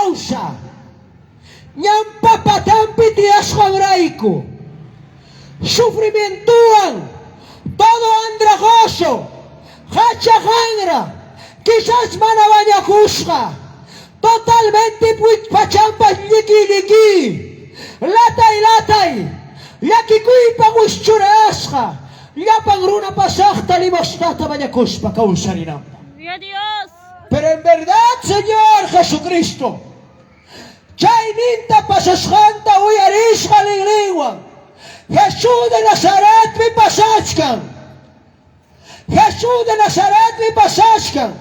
ñawsa ñanpa patanpi tiyasqanrayku sufrimientowan todo andrajoso hacha qanra quizás mana bañakusqa totalmente pachanpas llikiy llikiy latay latay llakikuypaq wischurayasqa llapan runa pasaqta limosnata mañakuspa kawsarinanpaq. Gloria a Dios. Pero en verdad, Señor Jesucristo, chayninta pasasqanta uyarisqa linlinwan, Jesús de Nazaretmi pasachkan. Jesús de Nazaretmi pasachkan.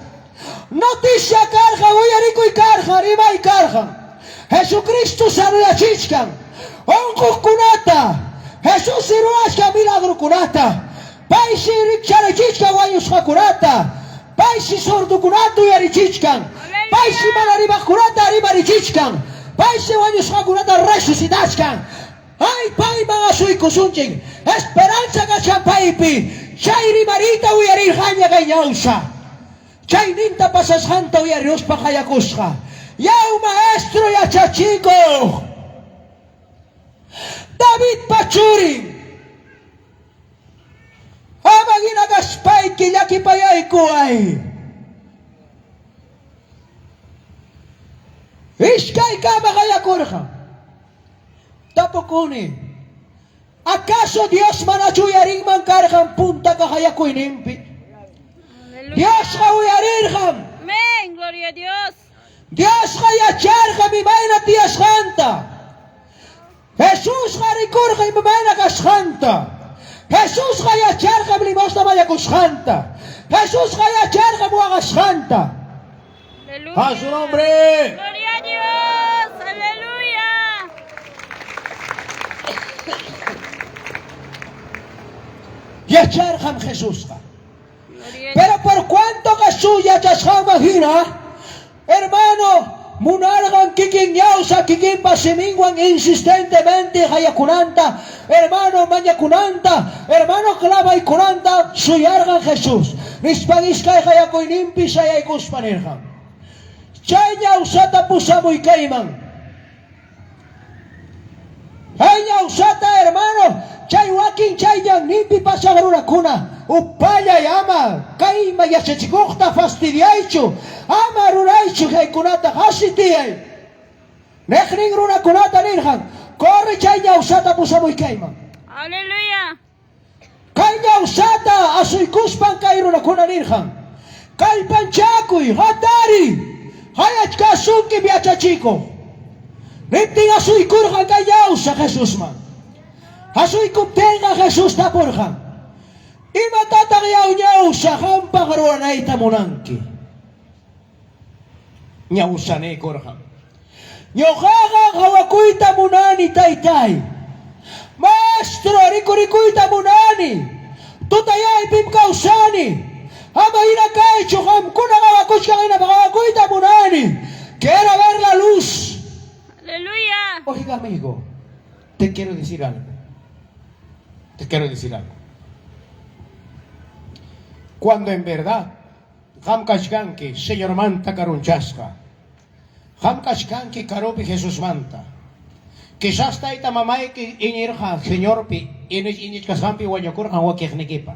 Noticia karqan, uyarikuy karqan, rimay karqan. Jesucristo sanoyachichkan. Unquqkunata, Jesús ruwachkan milagrokunata. Paysi rikcharichichkan wañusqakunata. Paysi sordokunata uyarichichkan. Paysi mana rimaqkunata rimarichichkan. Paysi wañusqakunata resucitachkan. Ay, payman asuykusunchik. Esperanza kachkan paypi. Chay rimariyta uyarirqaña kay ñawsa. Chayninta pasasqanta uyariruspa qayakusqa. Yaw maestro yachachikuq. Davidpa churin. Ama hina kaspayki llakipayaykuway. Iskaykama qayakurqa. Tapukuni, acaso Dios manachu uyarinman karqan punta kaq qayakuyninpi? Diosqa uyarirqam. Amén. Gloria a Dios. Diosqa yacharqam imayna tiyasqanta. Jesusqa rikurqa imayna kasqanta. Jesusqa yacharqam limosna mañakusqanta. Jesusqa yacharqam waqasqanta. Aleluya. A su nombre. Gloria a Dios. Aleluya. Yacharqam Jesusqa. Gloria a Pero por cuanto Jesús yachasqanman hina, hermano, munarqan kikin ñawsa kikinpa siminwan insistentemente qayakunanta, hermano mañakunanta, hermano clamaykunanta suyarqan Jesús. Nispan iskay qayakuyninpi sayaykuspa nirqan. Chay ñawsata pusamuy kayman. Chay ñawsata, hermano, chay wakin chay ñanninpi pasaq runakuna, upallay ama kayma yachachikuqta fastidiaychu, ama ruraychu chaykunata qasi tiyay. Niqnin runakunata nirqan, corre chay ñawsata pusamuy kayman. Aleluya. Kay ñawsata asuykuspan kay runakuna nirqan, kallpanchakuy, hatari, qayachkasunkim yachachikuq. Niptin asuykurqan kay ñawsa Jesusman. Asuykuptinqa Jesús tapurqan, imatataq yaw ñawsa qampaq ruwanayta munanki? Ñawsa niykurqan, ñuqaqa qhawakuyta munani, taytay. Maestro, rikurikuyta munani. Tutayaypim kawsani. Ama hina kaychu, qamkuna qhawakuchkan hina qhawakuyta munani. Quiero ver la luz. Aleluya. Oiga, amigo, te quiero decir algo. Te quiero decir algo. Cuando en verdad qam kachkanki Señormanta karunchasqa, qam kachkanki karupi Jesusmanta. Quizás tayta mamayki iñirqa Señorpi, iñichkasqanpi wañukurqan wakiqnikipa.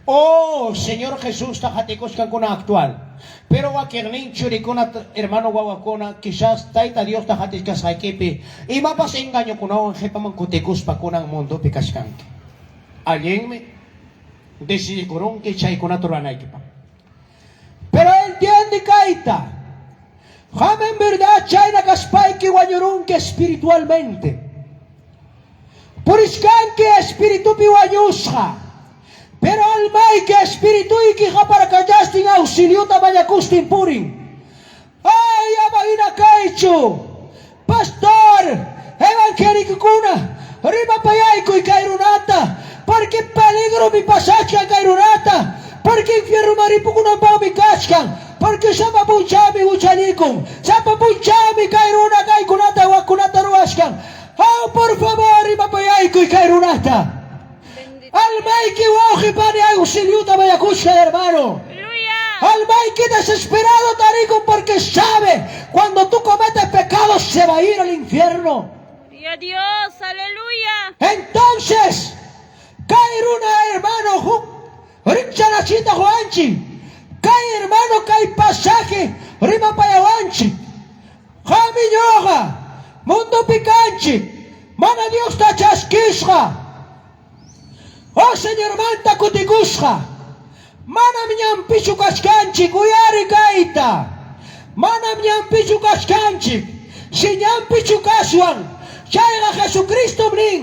Oh, Señor Jesusta qatikushkankuna actual. Pero wakiqnin churikuna, hermano wawakuna, quizás tayta Diosta qatichkasqaykipi imapas engañokunawan qhipaman kutikuspa kunan mundopi kachkanki. Allinmi decidikurunki chaykunata ruranaykipaq. Pero entiende kayta. Qam en verdad chayna kaspayki wañurunki espiritualmente. Purichkanki espiritupi wañusqa. Pero almayki espirituyki qaparkachastin auxiliota mañakustin purin. Ay, ama hina kaychu. Pastor, evangélicokuna, rimapayaykuy kay runata, porque peligromi pasachkan kay runata, porque infiernoman ripukunanpaqmi kachkan, porque sapa punchawmi huchallikun, sapa punchawmi kay runa kaykunata wakkunata ruwachkan. Oh, por favor, rimapayaykuy kay runata. Bendito. Almayki wawqi pani auxiliota mañakushka, hermano. Aleluya. Almayki desesperado tarikun porque sabe cuando tú cometes Se va a ir al infierno. Gloria a Dios. Aleluya. Entonces, kay runa hermano huk rikchanachita quwanchik. Kay hermano kay pasaje rimapayawanchik. Qammi ñuqa mundopi kanchik mana Diosta chaskisqa. Oh Señormanta kutikusqa. Manam ñanpichu kachkanchik, uyari kayta. Manam ñanpichu kachkanchik. Si ñanpichu kachwan, chayqa Jesucristom nin: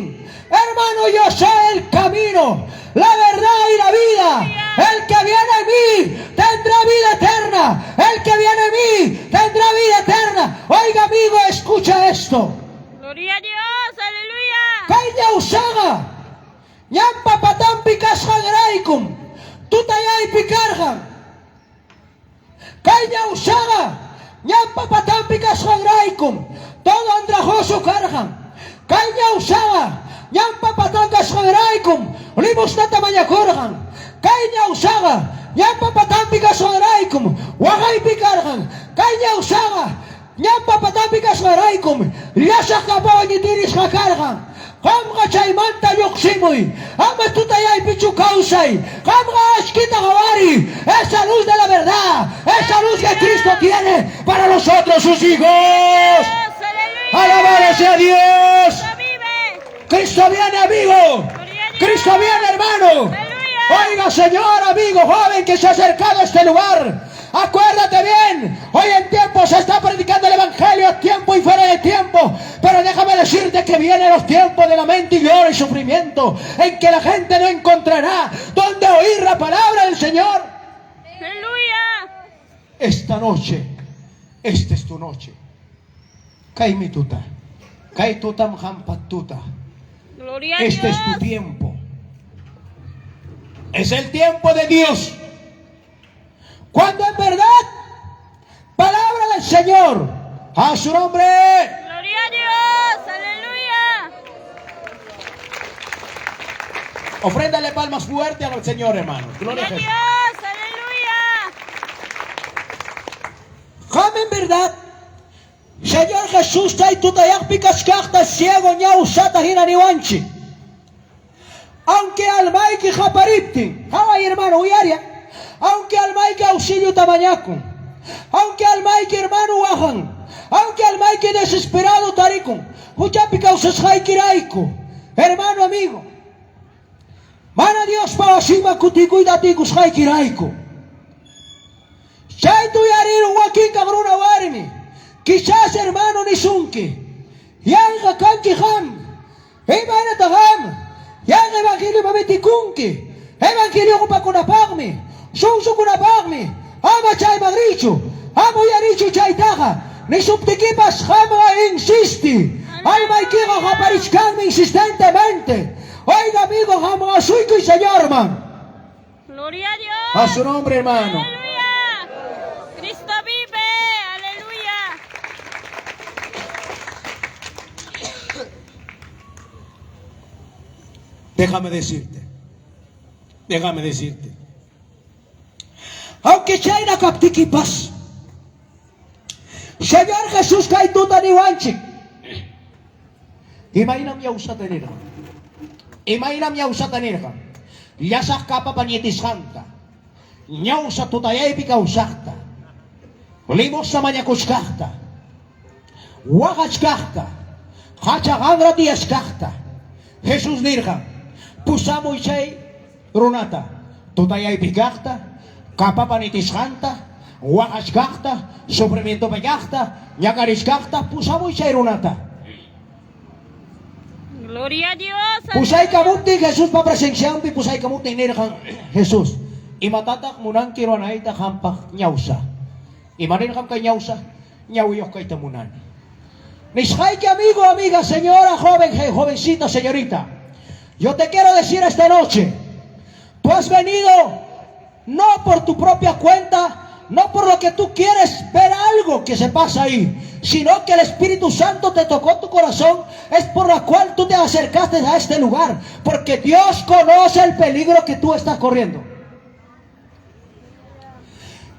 Hermano, yo soy el camino, la verdad y la vida. El que viene a mí tendrá vida eterna. El que viene a mí tendrá vida eterna. Oiga, amigo, escucha esto. Gloria a Dios. Aleluya. Kay ñawsaqa ñanpa patanpi kasqanraykum tutayaypi karqan. Kay ñawsaqa ñanpa patanpi kasqanraykum todo andrajoso karqan. Kay ñawsaqa ñanpa patan kasqanraykum limosnata mañakurqan. Kay ñawsaqa ñanpa patanpi kasqanraykum waqaypi karqan. Kay ñawsaqa ñanpa patanpi kasqanraykum llasaq capawan ñitirisqa karqan. Qamqa chaymanta lluqsimuy, ama tutayaypichu kawsay. Qamqa achkita qhawariy, esa luz de la verdad, esa luz que Cristo tiene para nosotros, sus hijos. Dios. Aleluya. Alabado sea Dios. Cristo vive. Cristo viene, amigo. Gloria a Dios. Cristo viene, hermano. Aleluya. Oiga, señor, amigo, joven que se ha acercado a este lugar. Acuérdate bien, hoy en tiempo se está predicando el evangelio a tiempo y fuera de tiempo. Pero déjame decirte que vienen los tiempos de lamento y lloro y sufrimiento, en que la gente no encontrará donde oír la palabra del Señor. Aleluya. Esta noche, esta es tu noche. Kaymi tuta, kay tutam qampa tuta. Gloria a Este es tu Dios. tiempo. Es el tiempo de Dios. Cuando en verdad, palabra del Señor, a su nombre. Gloria a Dios. Aleluya. Ofréndale palmas fuerte al Señor, hermano. Gloria Gloria a a Jesús. Dios. Aleluya. Qam en verdad, Señor Jesús, chay tutayaqpi kachkaqta ciego ñawsata hina niwanchik. Aunque almayki qapariptin, haway hermano, uyaria. Aunque almayki auxiliota mañakun. Aunque almayki hermano waqan. Aunque almayki desesperado tarikun. Huchapi kawsasqaykirayku. Hermano amigo. Mana Diospa wasinman kutikuyta atikusqaykirayku. Chayta uyarirun wakinkaq runa warmi. Quizás hermano nisunki. Yanqa kanki qam. Imaynata qam. Yanqa evangelio mitikunki. Evangelio upakunapaqmi. Sunsukunapaqmi. Ama chayman richu. Ama uyarichu chaytaqa. Nisuptikipas qamqa insisti. Almaykiqa qaparichkanmi insistentemente. Oiga amigo, qamqa asuykuy Señorman. Gloria a Dios. A su nombre, hermano. Aleluya. Cristo vive. Aleluya. Déjame decirte. Déjame decirte. Aunque chayna kaptikipas. Señor Jesús kay tuta niwanchik. Imaynam ñawsata nirqa. Imaynam ñawsata nirqa. Llasaq kapapa ñitisqanta. Ñawsa tutayaypi kawsaqta. Limosna mañakuchkaqta. Waqachkaqta. Hacha qanra tiyachkaqta. Jesús nirqa. Pusamuy chay runata. Tutayaypi kaqta. Kapapa ñitisqanta. Waqachkaqta. Sufrimientopi kaqta. Ñakarichkaqta. Pusamuy chay runata. Gloria a Dios. Pusaykamuptin Jesuspa presencianpi pusaykamuptin nirqan Jesús. Imatataq munanki ruwanayta qampaq ñawsa. Ima nirqan kay ñawsa? Ñawiyuq kayta munani. Nisqayki amigo, amiga, señora, joven, jovencita, señorita. Yo te quiero decir esta noche, tú has venido no por tu propia cuenta, no por lo que tú quieres ver algo que se pasa ahí, sino que el Espíritu Santo te tocó tu corazón, es por la cual tú te acercaste a este lugar, porque Dios conoce el peligro que tú estás corriendo.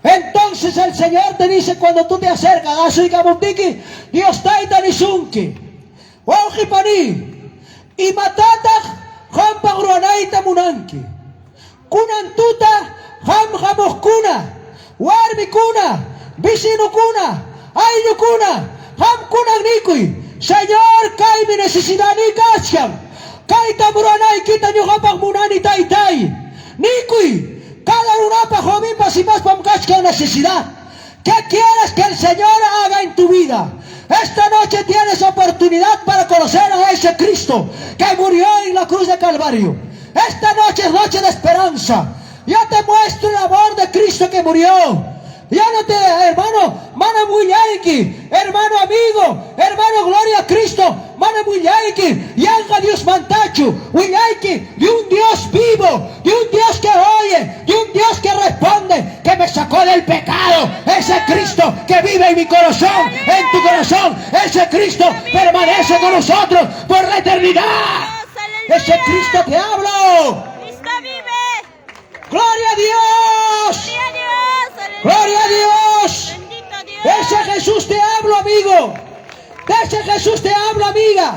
Entonces el Señor te dice cuando tú te acercas, asuykamuptiki, Dios Tayta nisunki. Wawqi pani, imatataq qampaq ruwanayta munanki? Kunan tuta qam hamuqkuna, warmikuna, vecinokuna, ayllukuna, qamkunan nikuy, Señor, kaymi necesidadniy kachkan. Kaytam ruwanaykita ñuqapaq munani, Taytay. Nikuy, cada runapa, jovenpa, sipaspam kachkan necesidad. ¿Qué quieres que el Señor haga en tu vida? Esta noche tienes oportunidad para conocer a ese Cristo que murió en la cruz de Calvario. Esta noche es noche de esperanza. Yo te muestro el amor de Cristo que murió. Ya no te, hermano, manam willayki, hermano amigo, hermano, gloria a Cristo, manam willayki, yanqa Diosmantachu, willayki de un Dios vivo, de un Dios que oye, de un Dios que responde, que me sacó del pecado. Ese Cristo que vive en mi corazón, en tu corazón, ese Cristo permanece con nosotros por la eternidad. Dios, Ese aleluya. Cristo te hablo. Cristo vive. Gloria a Dios. Gloria a Dios. Aleluya. Gloria a Dios. Bendito Dios. De ese Jesús te hablo, amigo. De ese Jesús te hablo, amiga.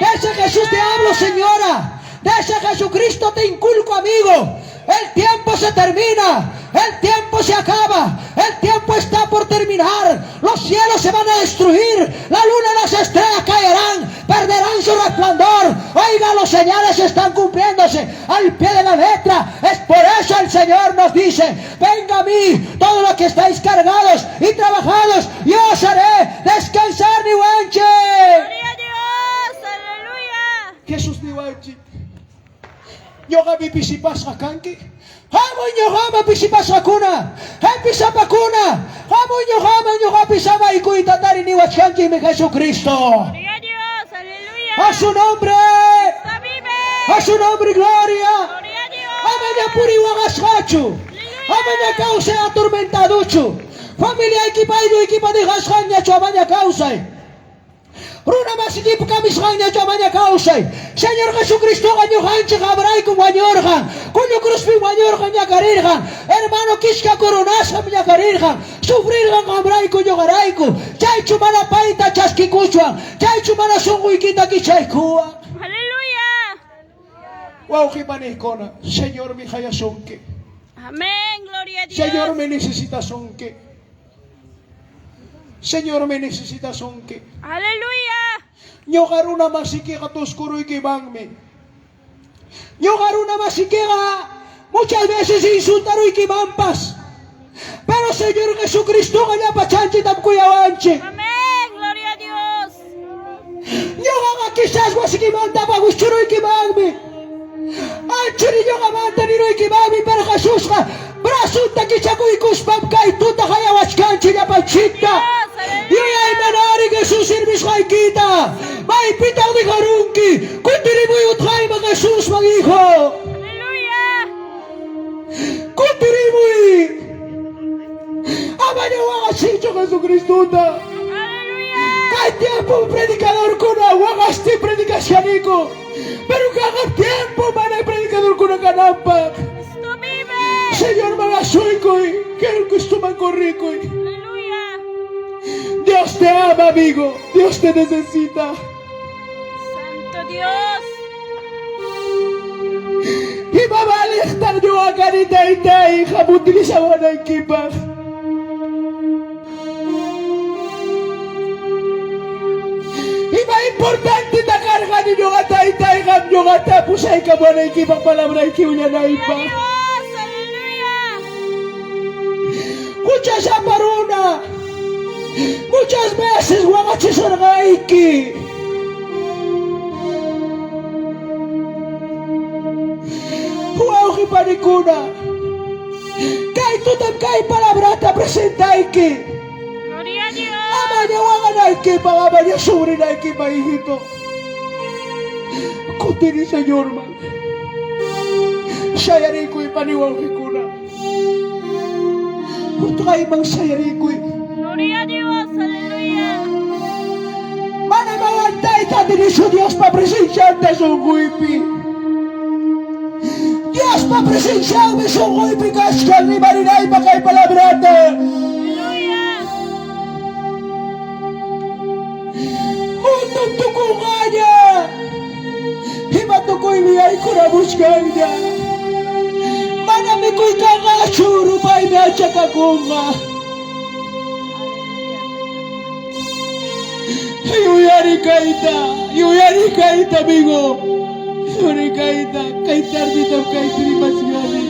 De ese Jesús te hablo, señora. De ese Jesucristo te inculco, amigo. El tiempo se termina. El tiempo se acaba. El tiempo está por terminar. Los cielos se van a destruir. La luna y las estrellas caerán. Perderán su resplandor. Oiga, los señales están cumpliéndose al pie de la letra. Es por eso el Señor nos dice: venga a mí, todos los que estáis cargados y trabajados, yo os haré descansar, niwanchik. Gloria a Dios. Aleluya. Jesús niwanchik. Ñuqami pisipasqa kanki. Hamuy ñuqaman pisipasqakuna. Hampisapakuna. Hamuy ñuqaman ñuqapi samaykuyta tari niwachkankimi Jesucristo. Gloria a Dios. Aleluya. A su nombre. Cristo vive. A su nombre, gloria. Gloria a Dios. Amaña puriwaqasqachu. Amaña kawsay atormentaduchu. Familiaykipa aylluykipa dejasqanñachu amaña kawsay. Runa masikipa kamisqanñachu amaña kawsay. Señor Jesucristoqa ñuqanchik abraykum wañurqan. Kullu cruzpi wañurqan ñakarirqan. Hermano kiska coronasqam ñakarirqan. Sufrirqan qamrayku ñuqarayku. Chaychu mana payta chaskikuchwan. Chaychu mana sunquykita kichaykuwan. Aleluya. Wawqi panikuna, Señormi qayasunki. Amén. Gloria a Dios. Señormi necesitasunki. Señormi necesitasunki. Aleluya. Ñuqa runa masikiqa tuskuruykimanmi. Ñuqa runa masikiqa muchas veces insultaruykimanpas. Pero Señor Jesucristoqa llapachanchiktam kuyawanchik. Amén. Gloria a Dios. Ñuqaqa quizás wasikimanta wischuruykimanmi. Anchuri ñuqamanta niruykimanmi, pero Jesusqa brazunta kichakuykuspam kay tuta qayawachkanchik llapanchikta. Dios, aleluya. Yuyaymanari Jesús servisqaykita. Maypitaq dejarunki. Kutirimuy utqayman Jesusman, hijo. Aleluya. Kutirimuy. Amaña waqachiychu Jesucristota. Aleluya. Kay tiempo predicadorkuna waqasti predicashaniku. Pero cada tiempo mana predicadorkuna kananpaq. Cristo vive. Señorman asuykuy, quiero que estuman corricuy. Aleluya. Dios te ama, amigo. Dios te necesita. Santo Dios. Ima valeqtaq ñuqa kani taytay qam utilizawanaykipaq. Ima importante karqani ñuqa taytay qam ñuqata pusaykamuwanaykipaq palabrayki Gloria a willanaypaq. Dios. Aleluya. Huchasapa runa. Muchas veces waqachisurqayki. Wawqi panikuna. Kay tutam kay palabrata presentayki. Gloria a Dios. Amaña waqanaykipaq, amaña sufrinaykipaq, hijito. Kutiri Señorman. Sayarikuy pani wawqikuna. Utqayman sayarikuy. Gloria a Dios. Aleluya. Mana aguantayta atinichu Diospa presencianta sunquypi. Diospa presencianmi sunquypi kachkan rimarinaypaq kay palabrata. Aleluya. Mundum tukunqaña. Ima tukuymi yaykuramuchkanña. Mana mikuy kanqachu, rupaymi achakakunqa. Yuyari kayta, yuyari kayta, amigo. Yuyari kayta, kay tarditam kaypi rimachkani.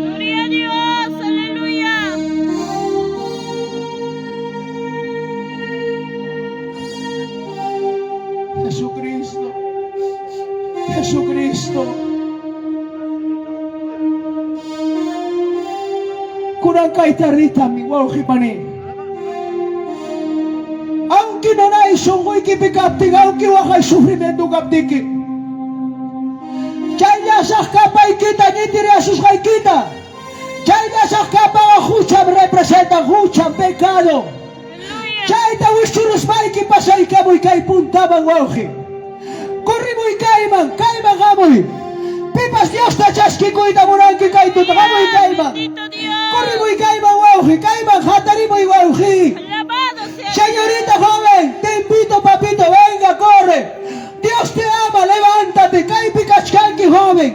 Gloria a Dios, aleluya. Jesucristo, Jesucristo. Kunan kay tarditami, wawqi pani. Aunque nanay sunquykipi kaptin, aunque waqay sufrimiento kaptiki. Chay llasaq capaykita ñitiriasusqaykita. Chay llasaq capaqa hucham representan hucham pecado. Aleluya. Chayta wischuruspayki pasaykamuy kay puntaman wawqi. Corrimuy kayman, kayman hamuy. Pipas Diosta chaskikuyta munanki kay tuta, hamuy kayman. Bendito Dios. Corrimuy kayman wawqi, kayman hatarimuy wawqi. Alabado sea Señorita joven, te invito papito, venga, corre. Dios te ama, levántate, kaypi kachkanki joven.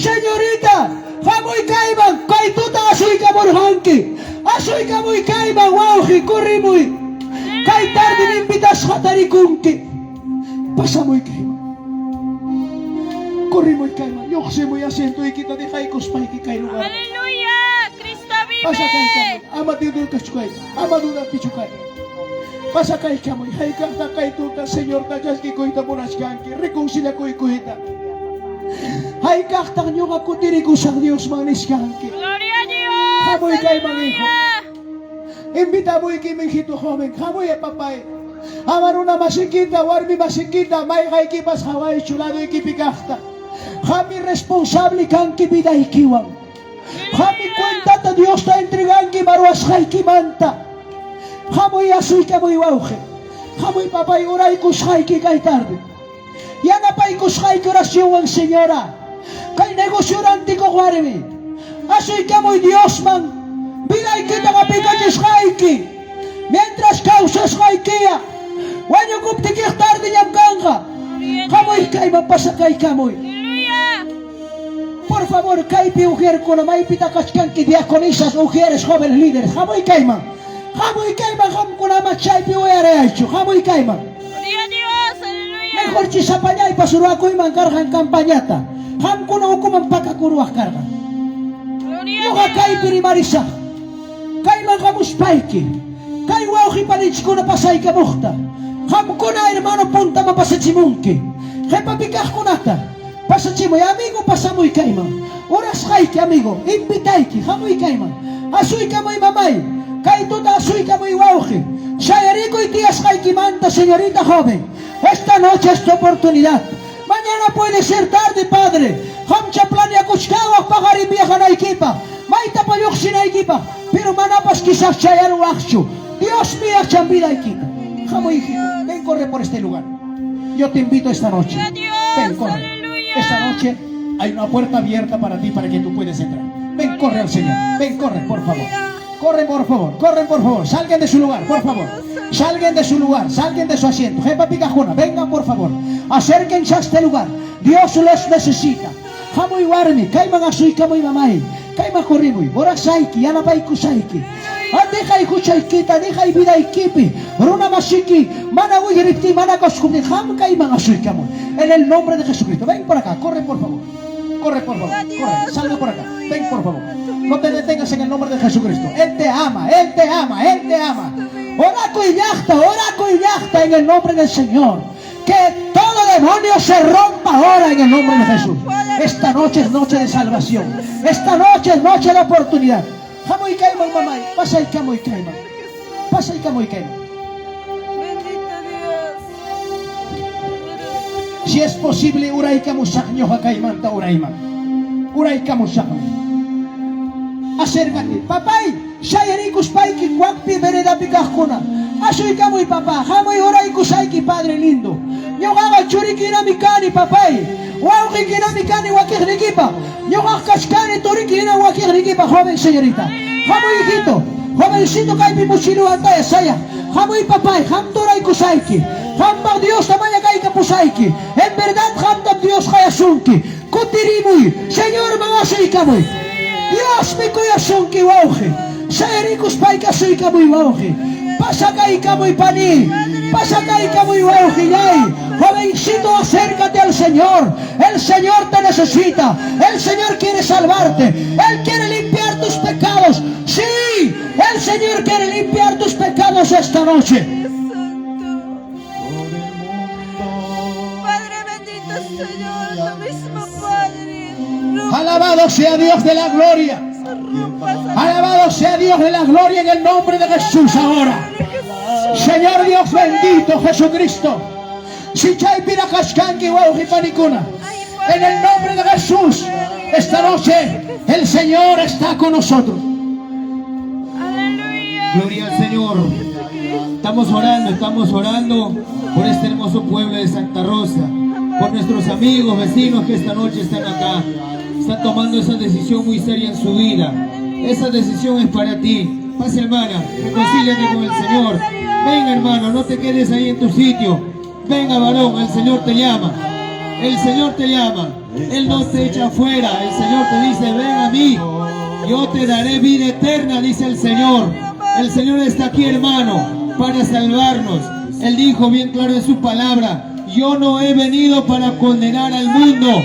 Señorita, hamuy kayman, kay tuta asuykamurqanki. Asuykamuy kayman wawqi, corrimuy. Kay tarde invitasqa tarikunki. Pasamuy kayman. Corrimuy kayman, lluqsimuy asientoykita dejaykuspayki kay lugar. Aleluya. Cristo Pasa vive. kaykamuy, ama dudakachu kay, ama dudapichu kay. Pasa kaykamuy, hayk'aqta kay tuta Señorta chaskikuyta munachkanki, reconciliakuykuyta. Hayk'aqtaq ñuqa kutirikusaq Diosman niskanki. Gloria a Dios. Hamuy kayman, hijo. Aleluya. Invitamuyki mijito joven, hamuy papay. Ama runa masikita, warmi masikita, mayqaykipas hawaychu ladoykipi kaqta. Qammi responsable kanki vidaykiwan. Qammi cuentata Diosta entreganki maruasqaykimanta. Hamuy asuykamuy wawqi. Hamuy papay uraykusqayki kay tarde. Yanapaykusqayki oracionwan señora. Kay negocio rantikuq warmi. Asuykamuy Diosman. Vidaykita qapikachisqayki. Mientras kawsasqaykiya. Wañukuptikiq tardeñam kanqa. Gloria a Hamuy Dios. kayman pasakaykamuy. Aleluya. Por favor, kaypi ujierkuna maypita kachkanki diaconisas, ujieres, jóvenes líderes. Hamuy kayman. Hamuy kayman qamkunama chaypi uyarayaychu. Hamuy kayman. Gloria a Dios. Aleluya. Mejor chisapallaypas ruwakuyman karqan campañata. Qamkuna ukuman pakakuruwaq karqan. Gloria Ñuqa a kaypi Dios. rimarisaq. Kayman hamuspayki. Kay wawqi panichkuna pasaykamuqta. Qamkuna hermano puntaman pasachimunki. Qhipapi kaqkunata pasachimuy amigo pasamuy kayman. Orasqayki amigo, invitayki, hamuy kayman. Asuykamuy mamay. Kay tuta asuykamuy wawqi. Sayarikuy tiyasqaykimanta, señorita joven. Esta noche es tu oportunidad. Mañana puede ser tarde, padre. Qamcha planeakuchkawaq paqarin viajanaykipaq. Maytapa lluqsinaykipaq. Pero manapas quizás chayaruwaqchu. Dios yachan vidaykita. Hamuy, hijito. Ven, corre por este lugar. Yo te invito esta noche. Gloria a Dios. Ven, corre. Aleluya. Esta noche Hay una puerta abierta para ti para que tú puedas entrar. Ven, corre al Señor. Ven, corre, por favor. Corren, por favor. Corren, por favor. Salgan de su lugar, por favor. Salgan de su lugar, salgan de su asiento. Jepa Picajuna, vengan, por favor. Acérquense a este lugar. Dios los necesita. Hamuy warmi, kayman asuykamuy mamay. Kayman corrimuy. Orasayki, yanapaykusayki. Dejay huchaykita, dejay vidaykipi. Runa masiki, mana uyaripti, mana koskumni. Ham kayman asuykamuy. En el nombre de Jesucristo. Ven por acá, corre por favor. Corre por favor, corre, salga por acá. Ven por favor. No te detengas en el nombre de Jesucristo. Él te ama, Él te ama, Él te ama. Orakuy llaqta, orakuy llaqta en el nombre del Señor. Que todo demonio se rompa ahora en el nombre de Jesús. Esta noche es noche de salvación. Esta noche es noche de oportunidad. Hamuy kayman mamay, pasaykamuy kayman. Pasaykamuy kayman. Bendito Dios. Si es posible, uraykamusaq ñuqa kaymanta urayman. Uraykamusaqmi. Acércate. Papay, sayarikuspayki wakpi veredapi kaqkuna. Asuykamuy, papá. Hamuy, oraykusayki, padre lindo. Ñuqaqa churikinami kani, papay. Wawqikinami kani wakiqnikipa. Ñuqaq kachkani turikina wakiqnikipa, joven señorita. Hamuy, hijito. Jovencito kaypi mochiluwantaya sayaq. Hamuy, papay, qamta oraykusayki. Qampaq Diosta mañakaykapusayki. En verdad qamtam Dios qayasunki. Kutirimuy, Señorman asuykamuy. Diosmi kuyasunki, wawqi. Sayarikuspayki asuykamuy, wawqi. Pasakaykamuy, pani. Pasakaykamuy, wawqillay. Jovencito, acércate al Señor. El Señor te necesita. El Señor quiere salvarte. Él quiere limpiar tus pecados. Sí, el Señor quiere limpiar tus pecados esta noche. Santo. Padre bendito, Señor, tu mismo Padre. Alabado sea Dios de la gloria. Alabado sea Dios de la gloria en el nombre de Jesús ahora. Señor Dios bendito, Jesucristo. Si chaypiraq kachkanki, wawqi panikuna. En el nombre de Jesús, esta noche el Señor está con nosotros. Aleluya. Gloria al Señor. Estamos orando por este hermoso pueblo de Santa Rosa, por nuestros amigos, vecinos que esta noche están acá. Están tomando esa decisión muy seria en su vida. Esa decisión es para ti. Pase, hermana, reconcíliate con el Señor. Venga, hermano, no te quedes ahí en tu sitio. Venga, varón, el Señor te llama. El Señor te llama. Él no te echa afuera. El Señor te dice: ven a mí. Yo te daré vida eterna, dice el Señor. El Señor está aquí, hermano, para salvarnos. Él dijo bien claro en su palabra: yo no he venido para condenar al mundo.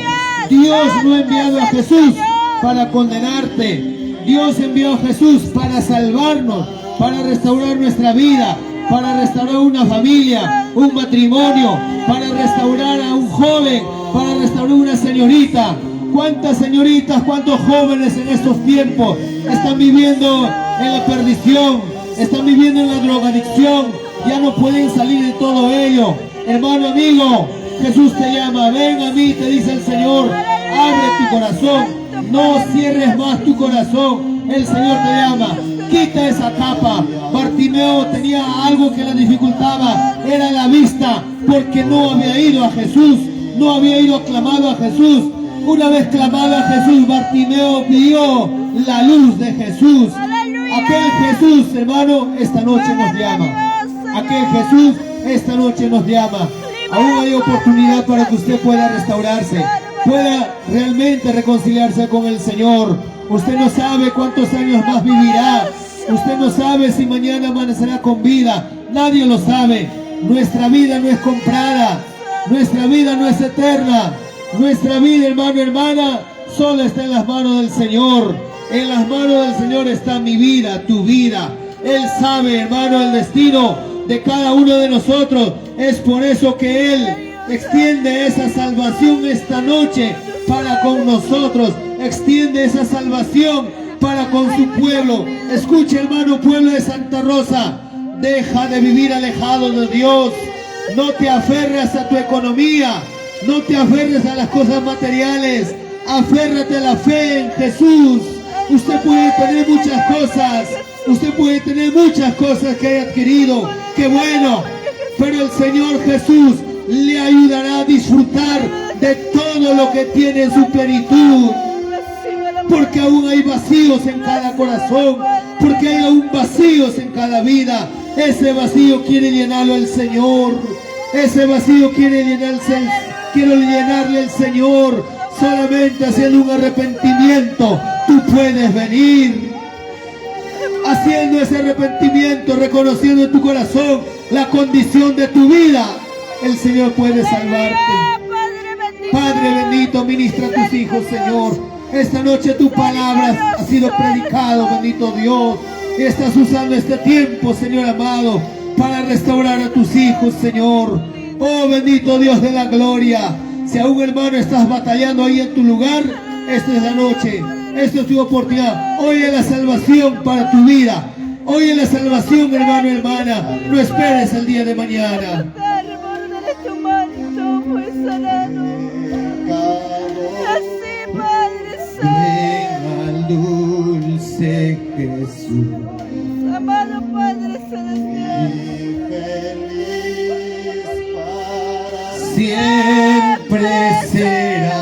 Dios no ha enviado a Jesús para condenarte. Dios envió a Jesús para salvarnos, para restaurar nuestra vida, para restaurar una familia, un matrimonio, para restaurar a un joven, para restaurar una señorita. ¿Cuántas señoritas, cuántos jóvenes en estos tiempos están viviendo en la perdición, están viviendo en la drogadicción, ya no pueden salir de todo ello? Hermano, amigo, Jesús te llama, ven a mí, te dice el Señor, abre tu corazón, no cierres más tu corazón, el Señor te llama, quita esa capa. Bartimeo tenía algo que le dificultaba, era la vista, porque no había ido a Jesús, no había ido clamado a Jesús. Una vez clamado a Jesús, Bartimeo vio la luz de Jesús. Aquel Jesús, hermano, esta noche nos llama. Aquel Jesús esta noche nos llama. Aún hay oportunidad para que usted pueda restaurarse, pueda realmente reconciliarse con el Señor. Usted no sabe cuántos años más vivirá. Usted no sabe si mañana amanecerá con vida. Nadie lo sabe. Nuestra vida no es comprada. Nuestra vida no es eterna. Nuestra vida, hermano, hermana, solo está en las manos del Señor. En las manos del Señor está mi vida, tu vida. Él sabe, hermano, el destino de cada uno de nosotros. Es por eso que Él extiende esa salvación esta noche para con nosotros. Extiende esa salvación para con su pueblo. Escuche, hermano, pueblo de Santa Rosa. Deja de vivir alejado de Dios. No te aferres a tu economía. No te aferres a las cosas materiales. Aférrate a la fe en Jesús. Usted puede tener muchas cosas. Usted puede tener muchas cosas que haya adquirido. Qué bueno. Pero el Señor Jesús le ayudará a disfrutar de todo lo que tiene en su plenitud. Porque aún hay vacíos en cada corazón. Porque hay aún vacíos en cada vida. Ese vacío quiere llenarlo el Señor. Ese vacío quiere llenarse, quiero llenarle el Señor. Solamente haciendo un arrepentimiento, tú puedes venir. Haciendo ese arrepentimiento, reconociendo en tu corazón la condición de tu vida, el Señor puede salvarte. Padre bendito, ministra a tus hijos, Señor. Esta noche tu palabra ha sido predicado, bendito Dios. Estás usando este tiempo, Señor amado, para restaurar a tus hijos, Señor. Oh, bendito Dios de la gloria. Si aún, hermano, estás batallando ahí en tu lugar, esta es la noche. Esta es tu oportunidad. Hoy es la salvación para tu vida. Hoy es la salvación, hermano, hermana. No esperes el día de mañana. Así, Padre Ven al dulce Jesús. Amado Padre Celestial. Siempre será,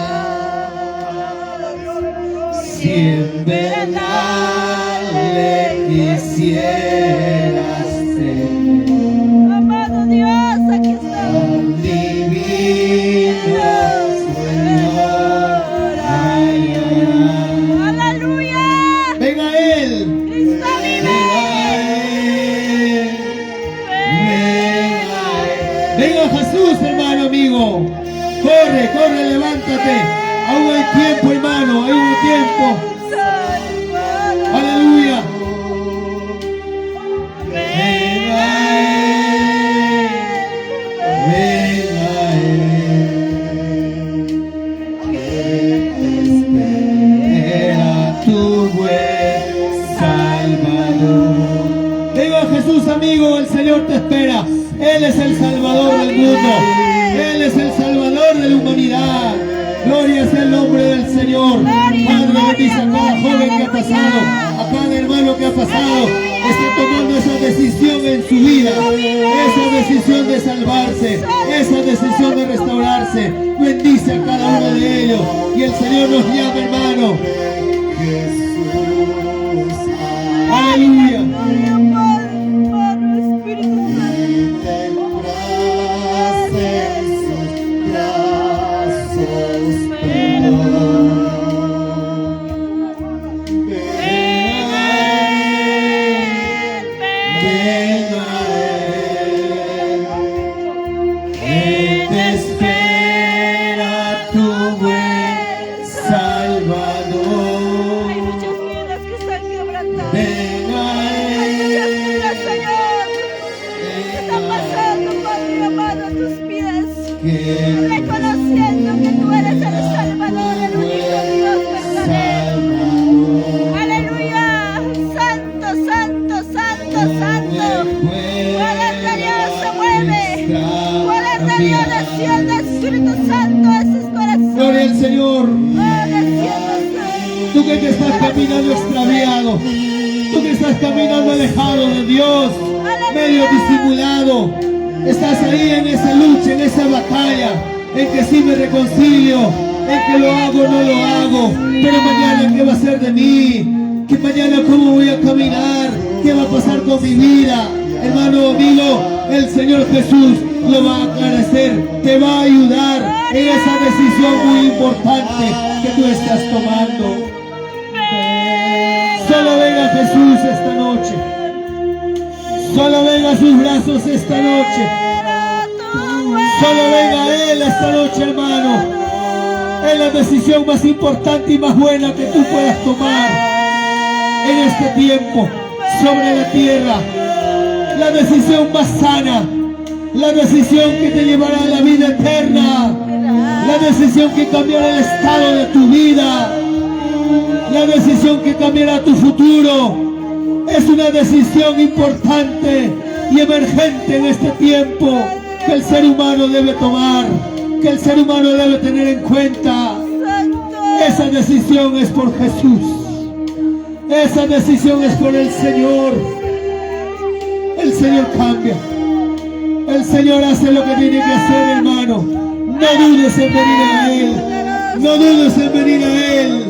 si en verdad le quisieras tener. Amado Dios, aquí estamos. Al divino Señor hallarás. Aleluya. Venga a Él. Cristo Venga vive. a Él. Venga a Él. Venga Jesús, hermano amigo. Corre, corre, levántate. Aún hay tiempo, hermano. Aún hay tiempo. Salvador. Aleluya. Ven a Él. Ven a Él. Que te espera tu buen Salvador. Venga Jesús, amigo, el Señor te espera. Él es el Salvador del mundo. Él es el Salvador de la humanidad. Gloria sea el nombre del Señor. Padre, bendice a cada joven que ha pasado, a cada hermano que ha pasado. Está tomando esa decisión en su vida, esa decisión de salvarse, esa decisión de restaurarse. Bendice a cada uno de ellos. Y el Señor nos llama, hermano. Aleluya. Gloria, Padre, Padre, Espíritu Santo. Ven a Él, ven a Él, que te espera tu buen Salvador. Hay muchas vidas que están quebrantadas. Ven a Hay muchas vidas, Él, Señor, que están pasando, Padre amado, a tus pies. que Reconociendo que tú eres el Salvador, el único Dios verdadero. Salvador. Aleluya. Santo, santo, santo, santo. Poder de Dios se mueve. Poder de Dios desciende, Espíritu Santo, a esos Gloria corazones. al Señor. Oh, desciende, Señor. Tú que te estás caminando extraviado, tú que estás caminando alejado de Dios, medio disimulado, estás ahí en esa lucha, en esa batalla, en que sí me reconcilio, en que lo hago o no lo hago, pero mañana qué va a ser de mí, que mañana cómo voy a caminar, qué va a pasar con mi vida. Hermano, amigo, el Señor Jesús lo va a aclarecer, te va a ayudar en esa decisión muy importante que tú estás tomando. Solo venga Jesús esta noche. Solo venga a sus brazos esta noche. Solo venga a Él esta noche, hermano. Es la decisión más importante y más buena que tú puedas tomar en este tiempo sobre la tierra. La decisión más sana. La decisión que te llevará a la vida eterna. La decisión que cambiará el estado de tu vida. La decisión que cambiará tu futuro. Es una decisión importante y emergente en este tiempo que el ser humano debe tomar, que el ser humano debe tener en cuenta. Esa decisión es por Jesús. Esa decisión es por el Señor. El Señor cambia. El Señor hace lo que tiene que hacer, hermano. No dudes en venir a Él. No dudes en venir a Él.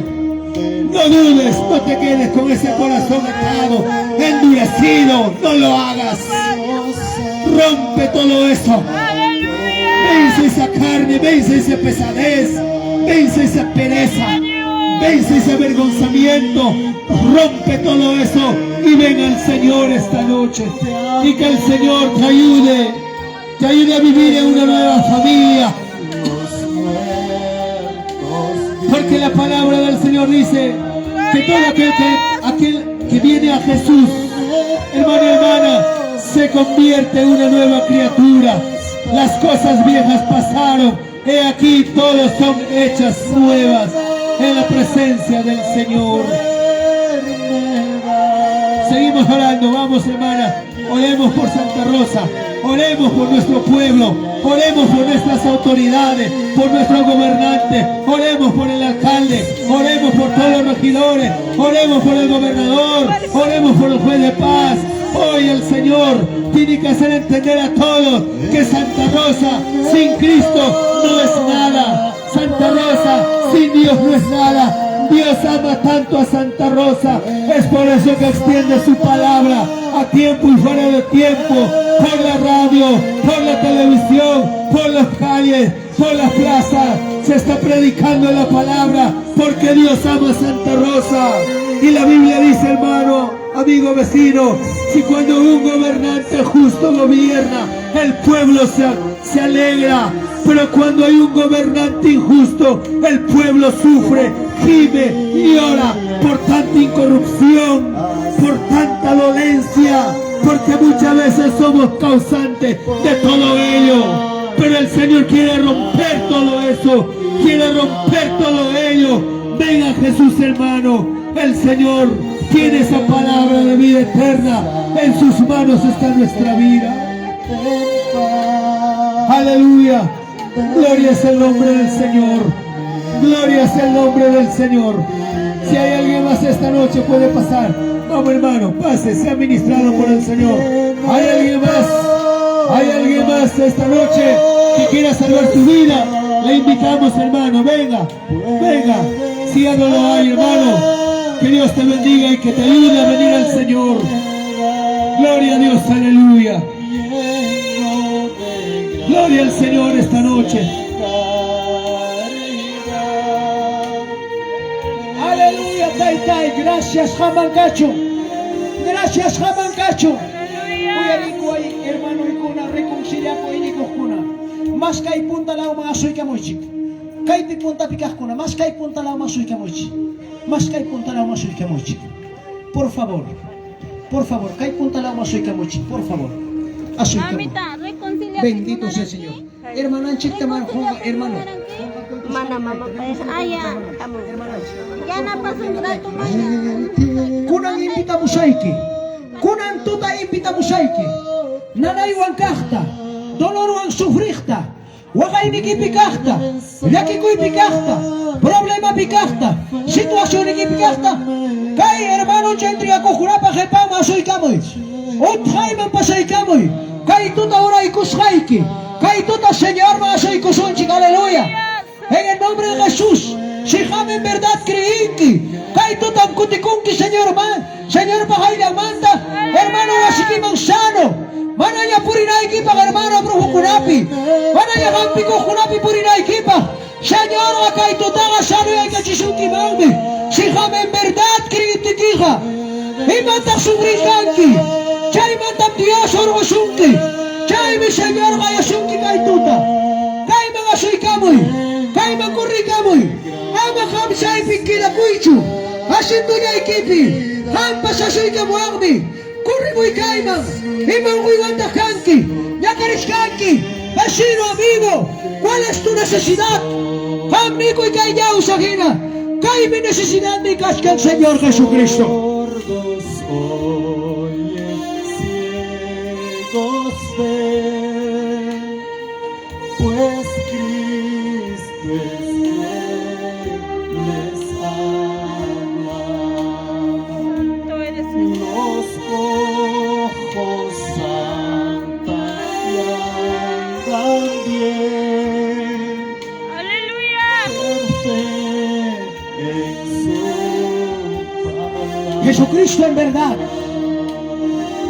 No dudes, no te quedes con ese corazón atado, endurecido. No lo hagas. Rompe todo eso. Vence esa carne, vence esa pesadez, vence esa pereza, vence ese avergonzamiento. Rompe todo eso y ven al Señor esta noche. Y que el Señor te ayude a vivir en una nueva familia. Porque la palabra del Señor dice que todo aquel que viene a Jesús, hermano y hermana, se convierte en una nueva criatura. Las cosas viejas pasaron. He aquí todas son hechas nuevas en la presencia del Señor. Seguimos orando, vamos, hermana. Oremos por Santa Rosa, oremos por nuestro pueblo, oremos por nuestras autoridades, por nuestro gobernante, oremos por el alcalde, oremos por todos los regidores, oremos por el gobernador, oremos por el juez de paz, Hoy el Señor tiene que hacer entender a todos que Santa Rosa sin Cristo no es nada. Santa Rosa sin Dios no es nada. Dios ama tanto a Santa Rosa. Es por eso que extiende su palabra a tiempo y fuera de tiempo, por la radio, por la televisión, por las calles, por las plazas. Se está predicando la palabra porque Dios ama a Santa Rosa. Y la Biblia dice, hermano, amigo vecino, si cuando un gobernante justo gobierna, el pueblo se alegra. Pero cuando hay un gobernante injusto, el pueblo sufre, gime y llora por tanta incorrupción, por tanta dolencia, porque muchas veces somos causantes de todo ello. Pero el Señor quiere romper todo eso, quiere romper todo ello. Venga Jesús, hermano, el Señor tiene esa palabra de vida eterna. En sus manos está nuestra vida. Aleluya. Gloria es el nombre del Señor. Gloria es el nombre del Señor. Si hay alguien más esta noche puede pasar. Vamos, hermano, pase, sea ministrado por el Señor. ¿Hay alguien más? ¿Hay alguien más esta noche que quiera salvar su vida? Le invitamos, hermano, venga, venga. Si ya no lo hay, hermano, que Dios te bendiga y que te ayude a venir al Señor. Gloria a Dios, aleluya. Gloria al Señor esta noche. Aleluya, Taytay. Gracias, Hamancacho. Gracias, Hamancacho. Uyarikuy, hermanoykuna, reconciliakuq iñikuqkuna. Mas kay punta lawman asuykamuychik. Kaypi puntapi kaqkuna, mas kay punta lawman asuykamuychik. Mas kay punta lawman asuykamuychik. Por favor. Por favor, kay punta lawman asuykamuychik, por favor. Asuykamuy. Mamita, reconcilia. Bendito sea el Señor. Hermananchikta hermano. Mana mama pues. Ah, ya. Ya na pasó un rato mañana. Kunan invitamusayki. Kunan tuta invitamusayki. Nanaywan kaqta, dolorwan sufriqta, waqaynikipi kaqta, llakikuypi kaqta, problemapi kaqta, situacionikipi kaqta, kay hermano entregakuqkunapa qhipanman asuykamuy. Utqayman pasaykamuy. Kay tuta oraykusqayki. Kay tuta Señorman asuykusunchik, aleluya. En el nombre de Jesús, si qam en verdad creinki, kay tutam kutikunki Señor man, Señor manta, hermano wasikiman sano. Manaña purinaykipaq hermano brujukunapi, manaña hampikuqkunapi purinaykipaq. Señor kay tutaqa sanoyaykachisunkimanmi. Si qam en verdad creyintikiqa, imataq sufrirqanki, chaymantam Dios hurqusunki. Chaymi Señor qayasunki kay tuta. Kayman asuykamuy, kayman kurrikamuy. Ama qam chaypi quedakuychu. Asientullaykipi, qampas asuykamuwanmi. Kurrimuy kayman, ima unquywantaq kanki, ñakarichkanki. Vecino, amigo, ¿cuál es tu necesidad? Qam nikuy kay ñawsa hina. Kaymi necesidad mi kachkan Señor Jesucristo. Sordos oyen, ciegos ven, pues Cristo es quien les habla. Santo eres Señor. Los cojos saltan y andan bien, Aleluya. por fe en su palabra. Jesucristo en verdad,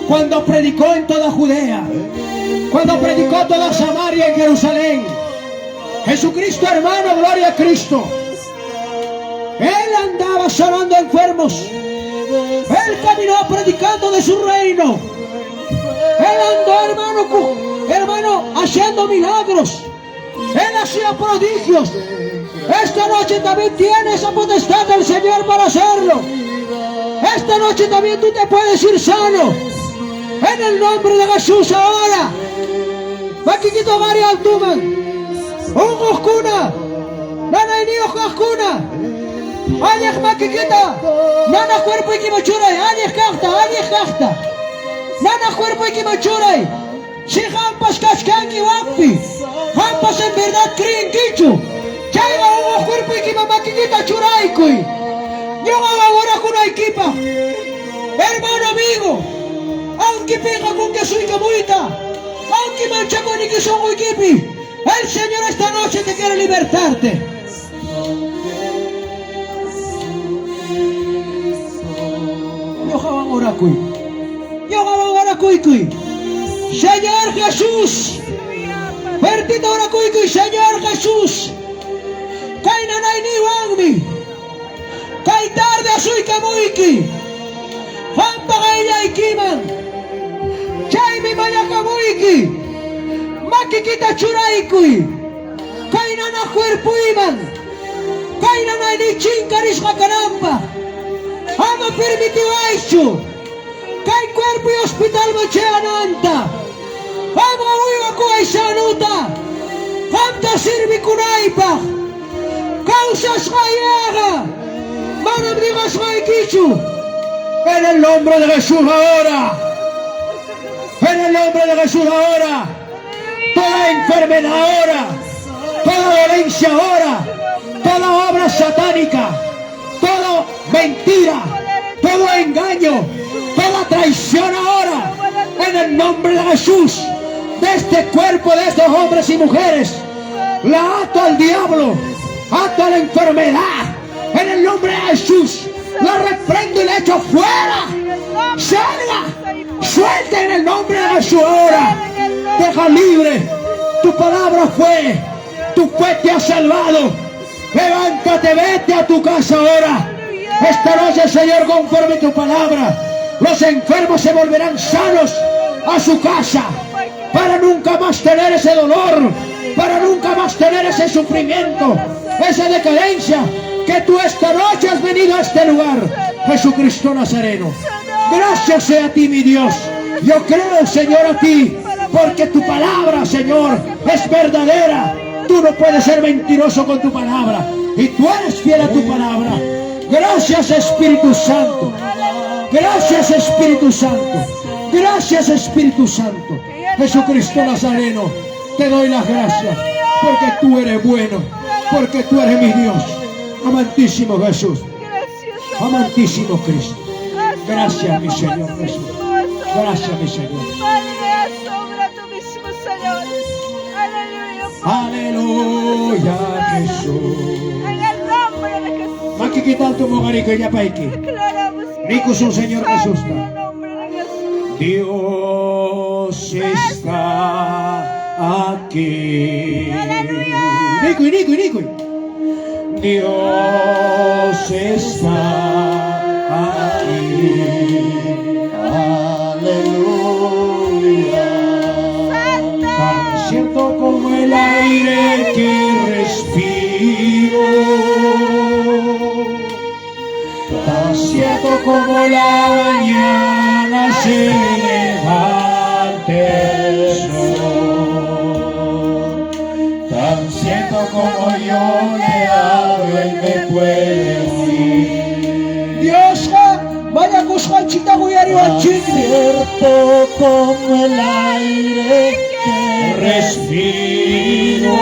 cuando predicó en toda Judea, cuando predicó toda Samaria y Jerusalén, Jesucristo, hermano, gloria a Cristo, Él andaba sanando enfermos, Él caminó predicando de su reino, Él andó, hermano, hermano, haciendo milagros, Él hacía prodigios. Esta noche también tiene esa potestad del Señor para hacerlo. Esta noche también tú te puedes ir sano. En el nombre de Jesús ahora. Makiykita hoqariy altuman. Unquqkuna. Nanayniyuq kaqkuna. Alliq makiykita. Nanaq cuerpoykiman churay. Alliq kaqta, alliq kaqta. Nanaq cuerpoykiman churay. Si qampas kachkanki wakpi. Qampas en verdad creenkichu. Chayqa unquq cuerpoykiman makiykita churaykuy. Ñuqawan orakunaykipaq. Hermano amigo, asuykamuyta. Aunque manchakuyniki sunquykipi, el Señor esta noche te quiere libertarte. Ñuqawan orakuy. Ñuqawan orakuykuy. Señor Jesús. Fuertita orakuykuy, Señor Jesús. Kay nanayniywanmi. Kay tarde asuykamuyki. Qampa qayllaykiman. Chaymi mañakamuyki. Makikita churaykuy. Kay nanaq cuerpuyman. Kay nanayniy chinkarisqa kananpaq. Ama permitiwaychu. Kay cuerpo hospitalman chayananta. Qamqa uywakuway sanuta. Qamta sirvikunaypaq. Kawsasqayqa. Manam digasqaykichu. En el nombre de Jesús ahora. En el nombre de Jesús ahora. Toda enfermedad ahora. Toda dolencia ahora. Toda obra satánica. Toda mentira. Todo engaño. Toda traición ahora. En el nombre de Jesús. De este cuerpo de estos hombres y mujeres. La ato al diablo. Ato a la enfermedad. En el nombre de Jesús. La reprendo y la echo fuera. Salga. Suelta en el nombre de Jesús ahora. Deja libre. Tu palabra fue. Tu fe te ha salvado. Levántate, vete a tu casa ahora. Esta noche, Señor, conforme tu palabra, los enfermos se volverán sanos a su casa para nunca más tener ese dolor, para nunca más tener ese sufrimiento, esa decadencia que tú esta noche has venido a este lugar, Jesucristo Nazareno. Gracias sea a ti, mi Dios. Yo creo, Señor, a ti, porque tu palabra, Señor, es verdadera. Tú no puedes ser mentiroso con tu palabra. Y tú eres fiel a tu palabra. Gracias, Espíritu Santo. Gracias, Espíritu Santo. Gracias, Espíritu Santo. Jesucristo Nazareno, te doy las gracias porque tú eres bueno, porque tú eres mi Dios. Amantísimo Jesús, amantísimo Cristo. Gracias, mi Señor Jesús. Gracias, mi Señor. Padre, haz obra tú mismo, Señor. Aleluya. Aleluya, Jesús. En el nombre de Jesús. Makikita tumokariko llapayki. Declaramos que Nikusun, Señor santo Jesús. en el nombre de Jesús. Dios está aquí. Aleluya. Nikuy, nikuy, nikuy. Dios está aquí. Aleluya. Santo. Tan cierto como el aire que respiro. Tan cierto como la mañana se levanta el sol. Tan cierto como yo le hablo, él me puede oír. Diosqa mañakusqanchikta uyariwanchikmi. Cierto como el aire que Respiro.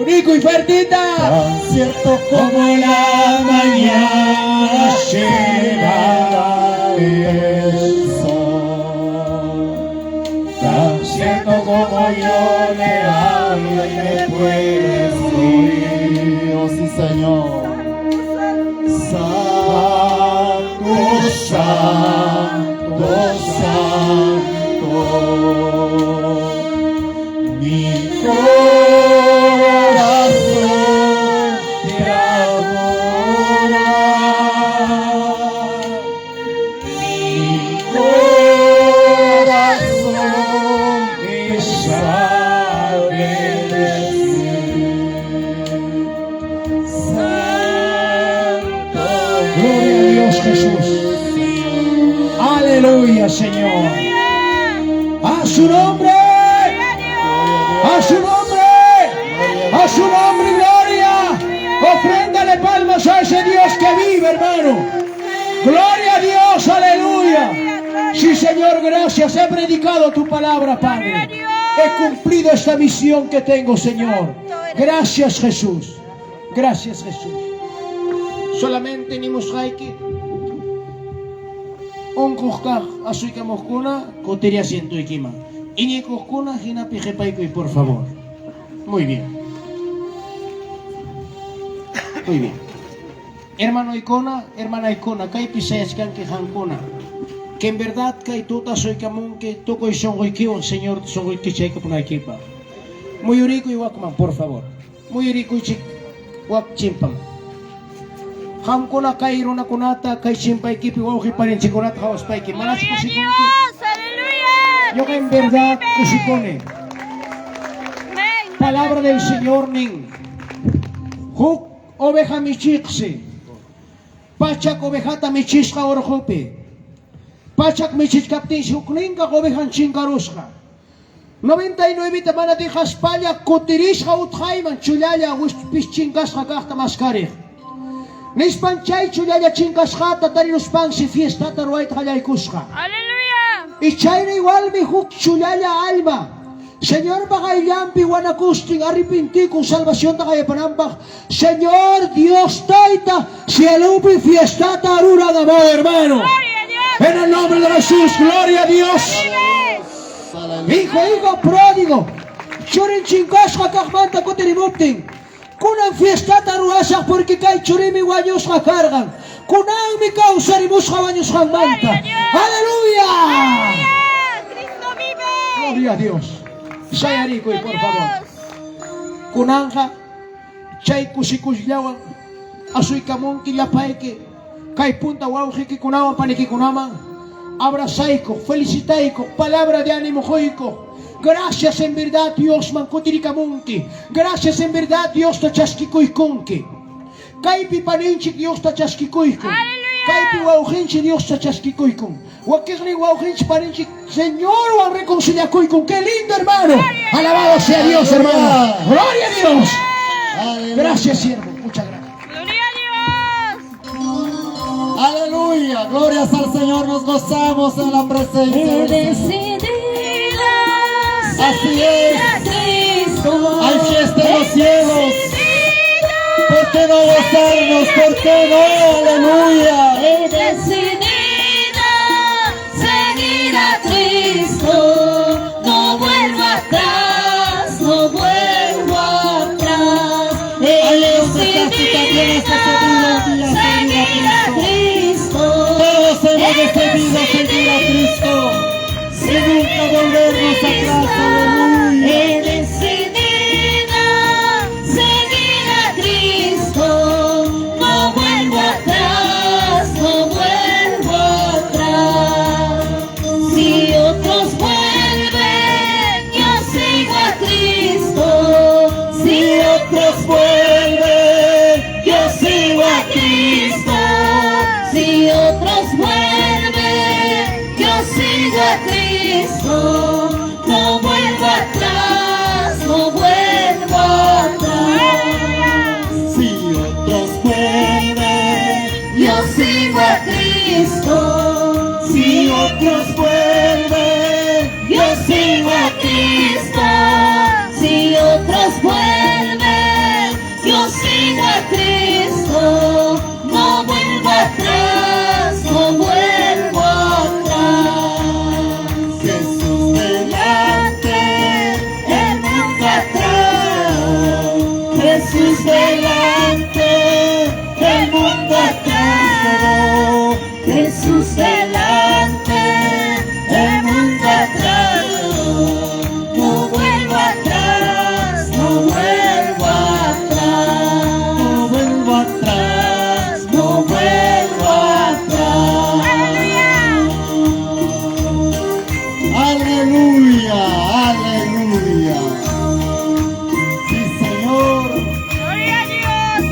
Nikuy fuertita. Tan cierto como Como la mañana se levanta el sol. Tan cierto como yo le hablo, él me puede oír. Oh, sí, Señor. Santo, santo, santo. Mi corazón te adora. Mi corazón te sabe decir. Santo Gloria a Dios Jesús. Aleluya, Señor. A su nombre. A su nombre. A su nombre, gloria. Ofréndale palmas a ese Dios que vive, hermano. Gloria a Dios, aleluya. Sí, Señor, gracias. He predicado tu palabra, Padre. He cumplido esta misión que tengo, Señor. Gracias, Jesús. Gracias, Jesús. Solamente nimusqayki. Unquq kaq asuykamuqkuna kutiri asientuykiman. Iñikuqkuna hinapi qhipaykuy, por favor. Muy bien. Muy bien. Hermanoykuna, hermanaykuna, kaypi sayachkanki qankuna. Que en verdad kay tuta asuykamunki tukuy sunquykiwan Señor sunquyki chaykapunaykipaq. Muyurikuy wakman, por favor. Muyurikuychik wak chimpan. Qamkuna kay runakunata, kay chimpaykipi wawqi paninchikkunata qhawaspayki, manachu Gloria a kusikunki? Dios, aleluya. Ñuqa en Cristo verdad vive. kusikuni. Amén. Palabra del Señor nin. Huk oveja michiqsi. Pachak ovejata michisqa urqupi. Pachak michichkaptinsi hukninqa ovejan chinkarusqa. 99 mana dejaspalla kutirisqa utqayman chullalla wispis chinkasqa kaqta maskariq. Nispan chay chullalla chinkasqata tariruspansi fiestata ruwayta qallaykusqa. Aleluya. Y chayna igualmi huk chullalla alma. Señorpa qayllanpi wanakustin arrepintikun salvacionta qayapananpaq. Señor Dios Tayta, cielupi fiestata ruran, amado hermano. Gloria a Dios. En el nombre de Jesús, gloria a Dios. Vive. Hijo, hijo pródigo. Churin chinkasqa kaqmanta kutirimuptin. Kunan fiestata ruwasaq porque kay churimi wañusqa karqan. Kunanmi kawsarimusqa wañusqanmanta. Gloria a Dios. Aleluya. Aleluya. Cristo vive. Gloria a Dios. Sayarikuy, por favor. Dios. Kunanja chay kushikushllawan asuykamunki llapayki kay punta wawqikikunawan panikikunaman abrazayko, felicitayko, palabra de ánimo quyko. Gracias en verdad Dios man kutirikamunki. Gracias en verdad Dios ta chaskikuykunki. Kaypi paninchik Dios ta chaskikuykun. Aleluya. Kaypi wawqinchik Dios ta chaskikuykun. Wakiqnin wawqinchik paninchik Señorwan reconciliakuykun. Qué lindo, hermano. Alabado sea Dios, hermano. Gloria a Dios. Aleluya. Gracias, siervo. Muchas gracias. Gloria a Dios. Aleluya. Glorias al Señor. Nos gozamos en la presencia He del Señor. decidido Así seguir es. a Cristo. Hay fiesta en los He cielos. decidido ¿Por qué no gozarnos? ¿Por qué no? Aleluya. He decidido seguir a Cristo. No vuelvo atrás, no vuelvo atrás. He Ahí donde estás, tú también has decidido un día seguir a seguir a Cristo. Todos hemos decidido seguir a Cristo. Y nunca volvernos atrás. Aleluya. He decidido seguir a Cristo. No vuelvo atrás, no vuelvo atrás. Si otros vuelven, yo sigo a Cristo. Si otros vuelven, yo sigo a Cristo. Si otros vuelven, yo sigo a Cristo. No vuelvo atrás, no vuelvo atrás. Si otros vuelven, Yo sigo a Cristo. si otros vuelven, Yo sigo a Cristo. Si otros vuelven, yo sigo a Cristo. No vuelvo atrás, no vuelvo atrás. Jesús delante, El mundo atrás, Jesús delante, el mundo atrás, Jesús delante, el mundo atrás. No vuelvo atrás, no vuelvo atrás, no vuelvo atrás, no vuelvo atrás. Aleluya, aleluya. Sí, Señor. Gloria a Dios.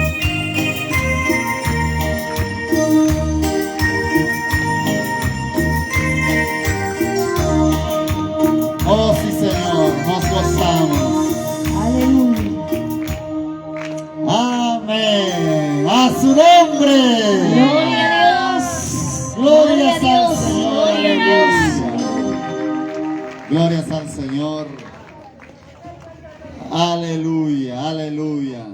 Oh, sí, Señor, nos gozamos. Aleluya. Amén. A su nombre. Gloria a Dios. Glorias Gloria a Dios. al Señor. Gloria a Dios. Aleluya. Glorias al Señor. Aleluya, aleluya.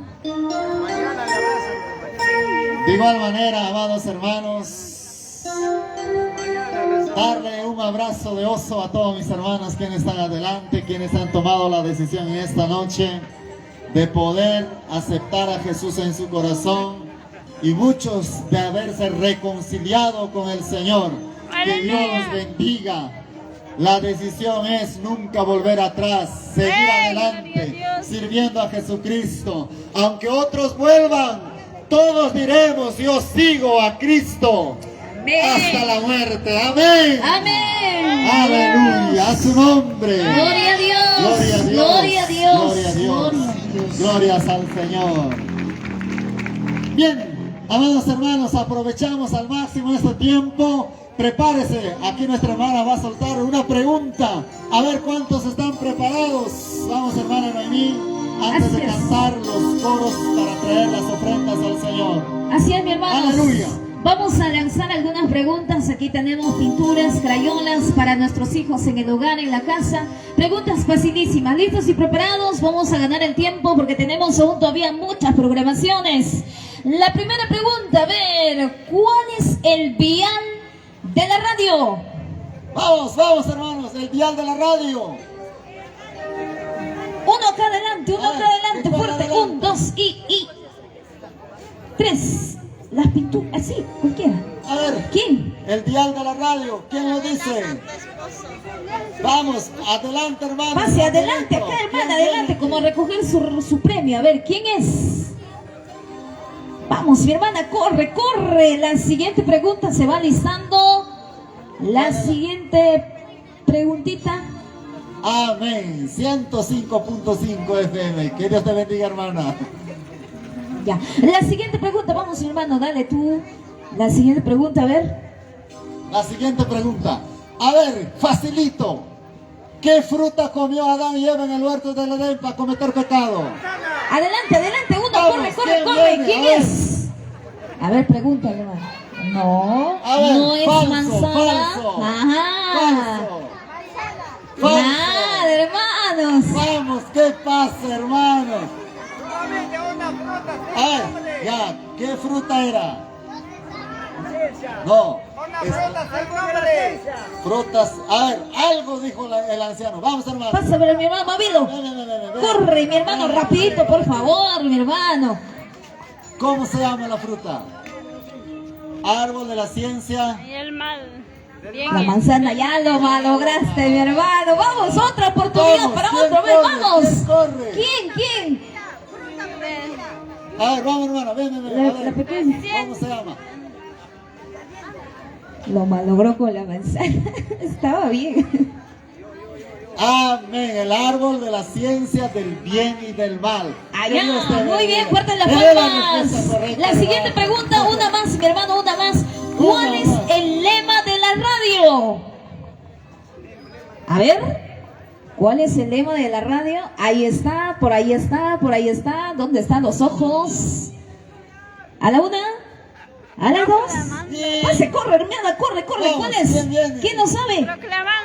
De igual manera, amados hermanos, Darle un abrazo de oso a todos mis hermanos quienes están adelante, quienes han tomado la decisión en esta noche de poder aceptar a Jesús en su corazón y muchos de haberse reconciliado con el Señor. Que Dios los bendiga. La decisión es nunca volver atrás, seguir adelante, sirviendo a Jesucristo. Aunque otros vuelvan, todos diremos, yo sigo a Cristo hasta la muerte. Amén. Amén. Aleluya. A su nombre. Gloria a Dios. Gloria a Dios. Gloria a Dios. Gloria a Dios. Gloria a Dios. Glorias al Señor. Bien, amados hermanos, aprovechamos al máximo este tiempo. Prepárese, aquí nuestra hermana va a soltar una pregunta. A ver cuántos están preparados. Vamos, hermana Noemí, antes Así de es. cantar los coros para traer las ofrendas al Señor. Así es, mi hermano. Aleluya. Vamos a lanzar algunas preguntas. Aquí tenemos pinturas, crayolas para nuestros hijos en el hogar, en la casa. Preguntas facilísimas. ¿Listos y preparados? Vamos a ganar el tiempo porque tenemos aún todavía muchas programaciones. La primera pregunta, a ver, ¿cuál es el vial de la radio? Vamos, vamos, hermanos, el dial de la radio. Uno acá adelante, uno A ver, acá adelante, ¿quién corre fuerte. adelante? 1, 2 y 3. Las pinturas, así, cualquiera. A ver, ¿Quién? el dial de la radio, ¿quién lo dice? Vamos, adelante, hermano. Pase adelante, acá hermana, adelante, como a recoger su premio. A ver, ¿quién es? Vamos, mi hermana, corre, corre. La siguiente pregunta se va listando. La siguiente preguntita. Amén. 105.5 FM. Que Dios te bendiga, hermana. Ya. La siguiente pregunta, vamos, mi hermano, dale tú. La siguiente pregunta, a ver. La siguiente pregunta. A ver, facilito. ¿Qué fruta comió Adán y Eva en el huerto del Edén para cometer pecado? Adelante, adelante, uno, Vamos, corre, corre, ¿quién corre. viene? ¿Quién A ver. es? A ver, pregúntale, hermano. No, A ver, no es falso, manzana. falso. Ajá. Falso. Falso. Nada, hermanos. Vamos, ¿qué pasa, hermano? A ver, ya, ¿qué fruta era? No. Frutas, a ver, algo dijo el anciano. Vamos, hermano. Pasa para mi hermano Mavilo. Ven, ven, ven, ven, ven. Corre, mi hermano, rapidito, por favor, mi hermano. ¿Cómo se llama la fruta? Árbol de la ciencia. Y el mal. Bien. La manzana ya lo malograste, mi hermano. Vamos, otra oportunidad Vamos, para ¿quién otro. A ver, corre? vamos. ¿Quién corre? ¿Quién? ¿Quién? A ver, vamos, hermano, ven, ven, ven. La, A ver, la pequeña. ¿Cómo se llama? Lo malogró con la manzana. Estaba bien. Amén, el árbol de la ciencia del bien y del mal. Allá, Que Dios te muy bendiga. bien, fuerte las Esa es la palmas. respuesta correcta, La siguiente hermano. pregunta, una más, mi hermano, una más. ¿Cuál Una es más. el lema de la radio? A ver, ¿cuál es el lema de la radio? Ahí está, por ahí está, por ahí está. ¿Dónde están los ojos? A la una, a la dos. Pase, corre, hermana, corre, corre. Vamos, ¿Cuál es? ¿quién viene? ¿Quién lo sabe? Proclamando.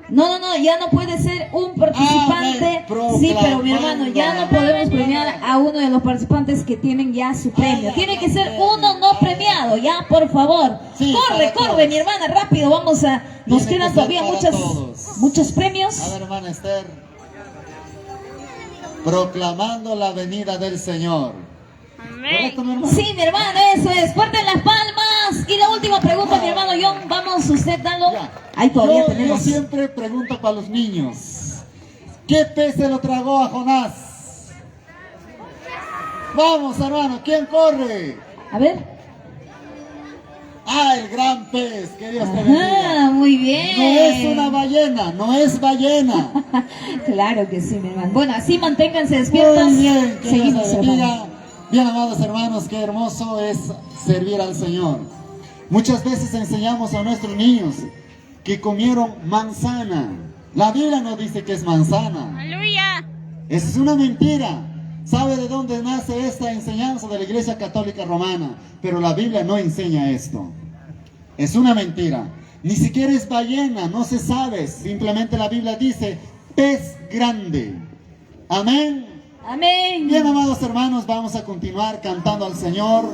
No, no, no, ya no puede ser un participante. Amén. Sí, pero mi hermano, ya no podemos premiar a uno de los participantes que tienen ya su premio. Tiene que ser uno no premiado, ya, por favor. Sí, Corre, para corre, todos. mi hermana, rápido, vamos a... Nos Tiene que quedan ser todavía para muchas, todos. muchos premios. A ver, hermana Esther. Proclamando la venida del Señor. Amén. ¿Correcto, mi hermano? Sí, mi hermano, eso es. Fuerte las palmas. Y la última pregunta, mi hermano John. Vamos, usted, dalo. Ya. Ahí todavía Yo tenemos. siempre pregunto para los niños. ¿Qué pez se lo tragó a Jonás? Vamos, hermano, ¿quién corre? A ver. Ah, el gran pez, que Dios te bendiga. Ajá, muy bien. No es una ballena, no es ballena. Claro que sí, mi hermano. Bueno, así manténganse despiertos. Muy bien, que Dios Seguimos, te bendiga. hermano. Bien, amados hermanos, qué hermoso es servir al Señor. Muchas veces enseñamos a nuestros niños que comieron manzana. La Biblia no dice que es manzana. Aleluya. Esa es una mentira. ¿Sabe de dónde nace esta enseñanza de la Iglesia Católica Romana? Pero la Biblia no enseña esto. Es una mentira. Ni siquiera es ballena, no se sabe. Simplemente la Biblia dice pez grande. Amén. Amén. Bien, amados hermanos, vamos a continuar cantando al Señor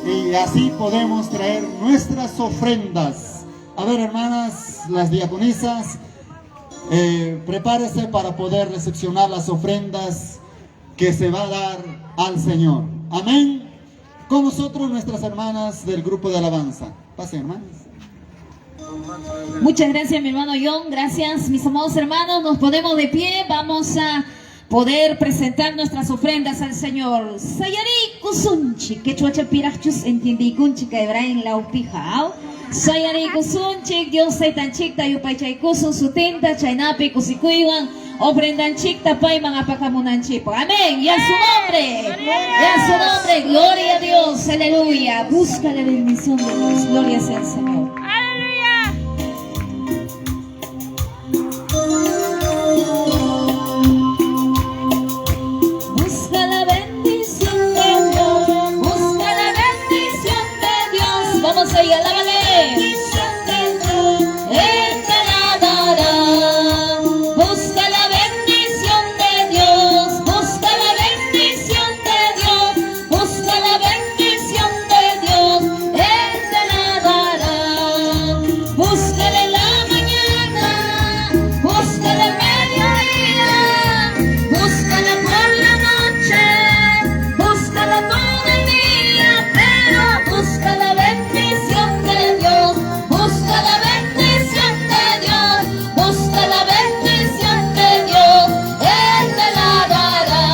y así podemos traer nuestras ofrendas. A ver, hermanas, las diaconisas, prepárese para poder recepcionar las ofrendas que se va a dar al Señor. Amén. Con nosotros nuestras hermanas del grupo de alabanza. Pasen, hermanas. Muchas gracias, mi hermano John. Gracias, mis amados hermanos. Nos ponemos de pie. Vamos a poder presentar nuestras ofrendas al Señor. Sayariykusunchik, quechuachapiraqchus entiendiykunchik Hebrain lawpiqa. Sayariykusunchik, Dios taytanchikta yupaychaykusun sutinta chaynapi kusikuywan ofrendanchikta payman apakamunanchikpaq. Amén. Y a su nombre. Y a su nombre. Gloria a Dios. Aleluya. Busca la bendición de Dios. Gloria sea al Señor. Aleluya. Busca la bendición de Dios, busca la bendición de Dios. Vamos ahí, alábale. Él te la dará. Busca la bendición de Dios, busca la bendición de Dios, busca la bendición de Dios. Él te la dará. Búscala en la mañana, búscala al mediodía, búscala por la noche, búscala todo el día, pero busca la bendición de Dios, busca la bendición de Dios, busca la bendición de Dios, Él te la dará.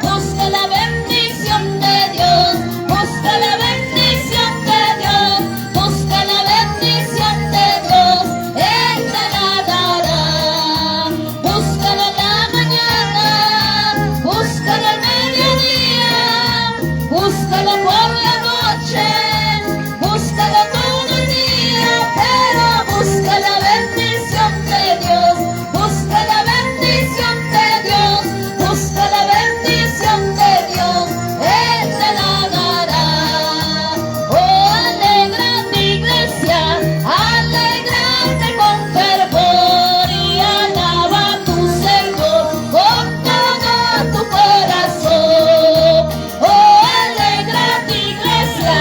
Busca la bendición de Dios, busca la bendición de Dios, busca la bendición de Dios, Él te la dará. Búscala en la mañana, búscala al mediodía, búscala por la noche, búscala todo el día, pero busca la bendición de Dios, busca la bendición de Dios, busca la bendición de Dios, Él te la dará. Oh, alégrate, iglesia, alégrate con fervor y alaba a tu Señor con todo tu corazón. Oh, alégrate, iglesia,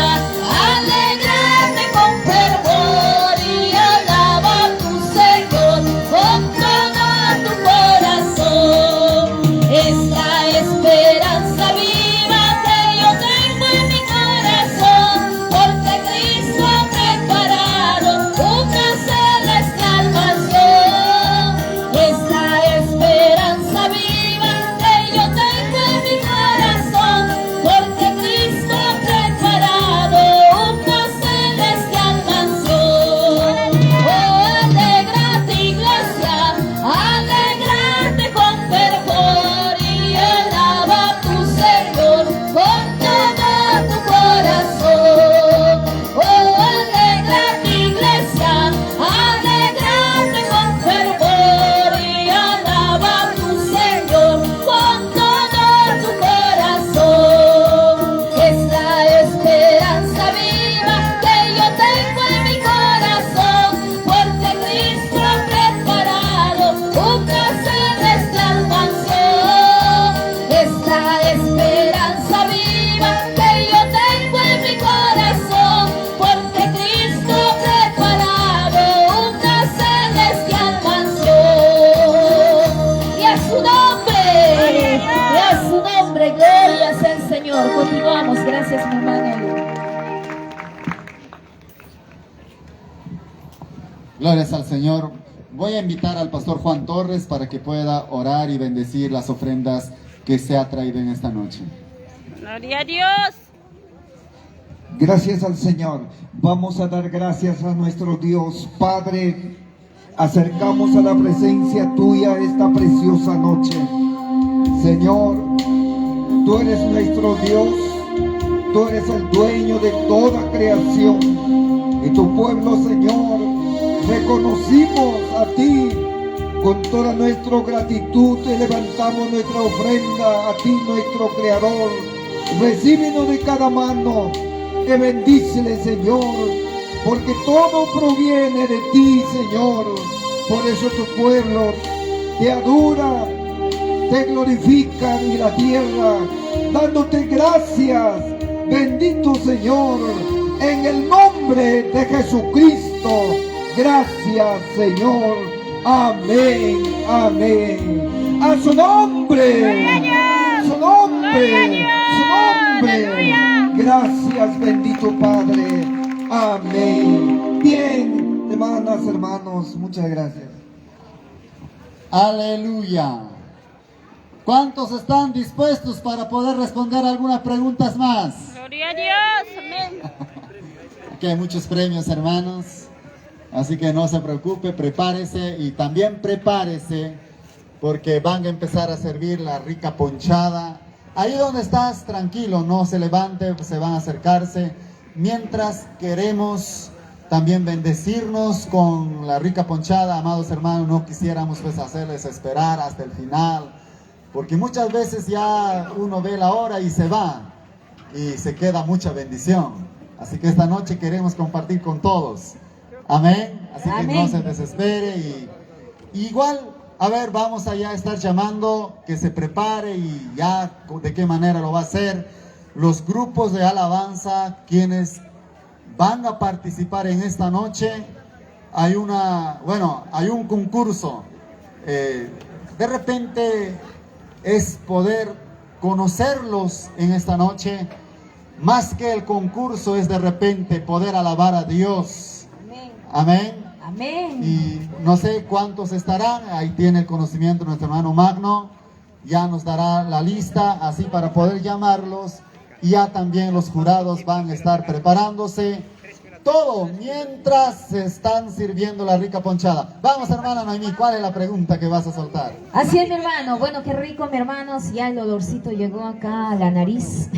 alégrate con fervor y alaba a tu Señor con todo tu corazón. Es la esperanza viva que yo tengo en mi corazón, porque Cristo ha preparado una celestial mansión. Es la esperanza viva que yo tengo en mi corazón, porque Cristo ha preparado una celestial mansión. Oh, alégrate, iglesia, alégrate con fervor y alaba a tu Señor con todo tu corazón. Oh, alégrate, iglesia, alégrate con fervor y alaba a tu Señor con todo tu corazón. Es la esperanza viva que yo tengo en mi corazón, porque Cristo ha preparado una celestial mansión. Es la esperanza viva que yo tengo en mi corazón, porque Cristo ha preparado una celestial mansión. Y a su nombre, y a su nombre, gloria sea el Señor. Continuamos, gracias, mi hermano. Glorias al Señor. Voy a invitar al pastor Juan Torres para que pueda orar y bendecir las ofrendas que se ha traído en esta noche. Gloria a Dios. Gracias al Señor. Vamos a dar gracias a nuestro Dios. Padre, acercamos a la presencia tuya esta preciosa noche. Señor, tú eres nuestro Dios. Tú eres el dueño de toda creación. Y tu pueblo, Señor, reconocimos a ti con toda nuestra gratitud. Te levantamos nuestra ofrenda a ti, nuestro Creador. Recíbenos de cada mano y bendícele, Señor, porque todo proviene de ti, Señor. Por eso tu pueblo te adora, te glorifica en la tierra, dándote gracias, bendito Señor, en el nombre de Jesucristo. Jesucristo. Gracias, Señor. Amén, amén. A su nombre. Su nombre. Su nombre. Gracias, bendito Padre. Amén. Bien, hermanas, hermanos, muchas gracias. Aleluya. ¿Cuántos están dispuestos para poder responder algunas preguntas más? Gloria a Dios. Amén. Aquí hay muchos premios, hermanos. Así que no se preocupe, prepárese y también prepárese porque van a empezar a servir la rica ponchada. Ahí donde estás, tranquilo, no se levante, se van a acercarse. Mientras queremos también bendecirnos con la rica ponchada, amados hermanos, no quisiéramos pues hacerles esperar hasta el final, porque muchas veces ya uno ve la hora y se va y se queda mucha bendición. Así que esta noche queremos compartir con todos. Amén. Así que no se desespere y igual, a ver, vamos allá a estar llamando, que se prepare y ya de qué manera lo va a hacer. Los grupos de alabanza, quienes van a participar en esta noche, hay una, bueno, hay un concurso. De repente es poder conocerlos en esta noche. Más que el concurso es de repente poder alabar a Dios. Amén. Amén. Amén. Y no sé cuántos estarán, ahí tiene el conocimiento nuestro hermano Magno, ya nos dará la lista así para poder llamarlos. Y ya también los jurados van a estar preparándose. Todo mientras se están sirviendo la rica ponchada. Vamos, hermana Noemí, ¿cuál es la pregunta que vas a soltar? Así es, mi hermano. Bueno, qué rico, mi hermano. Si ya el olorcito llegó acá a la nariz.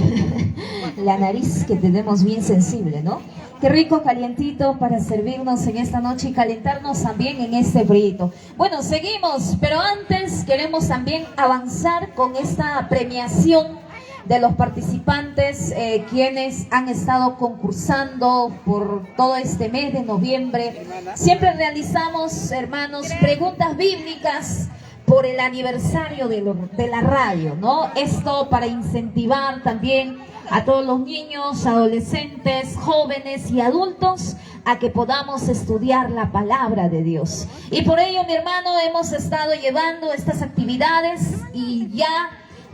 La nariz que tenemos bien sensible, ¿no? Qué rico, calientito para servirnos en esta noche y calentarnos también en este frío. Bueno, seguimos, pero antes queremos también avanzar con esta premiación de los participantes, quienes han estado concursando por todo este mes de noviembre. Siempre realizamos, hermanos, preguntas bíblicas por el aniversario de la radio, ¿no? Esto para incentivar también a todos los niños, adolescentes, jóvenes y adultos a que podamos estudiar la palabra de Dios. Y por ello, mi hermano, hemos estado llevando estas actividades y ya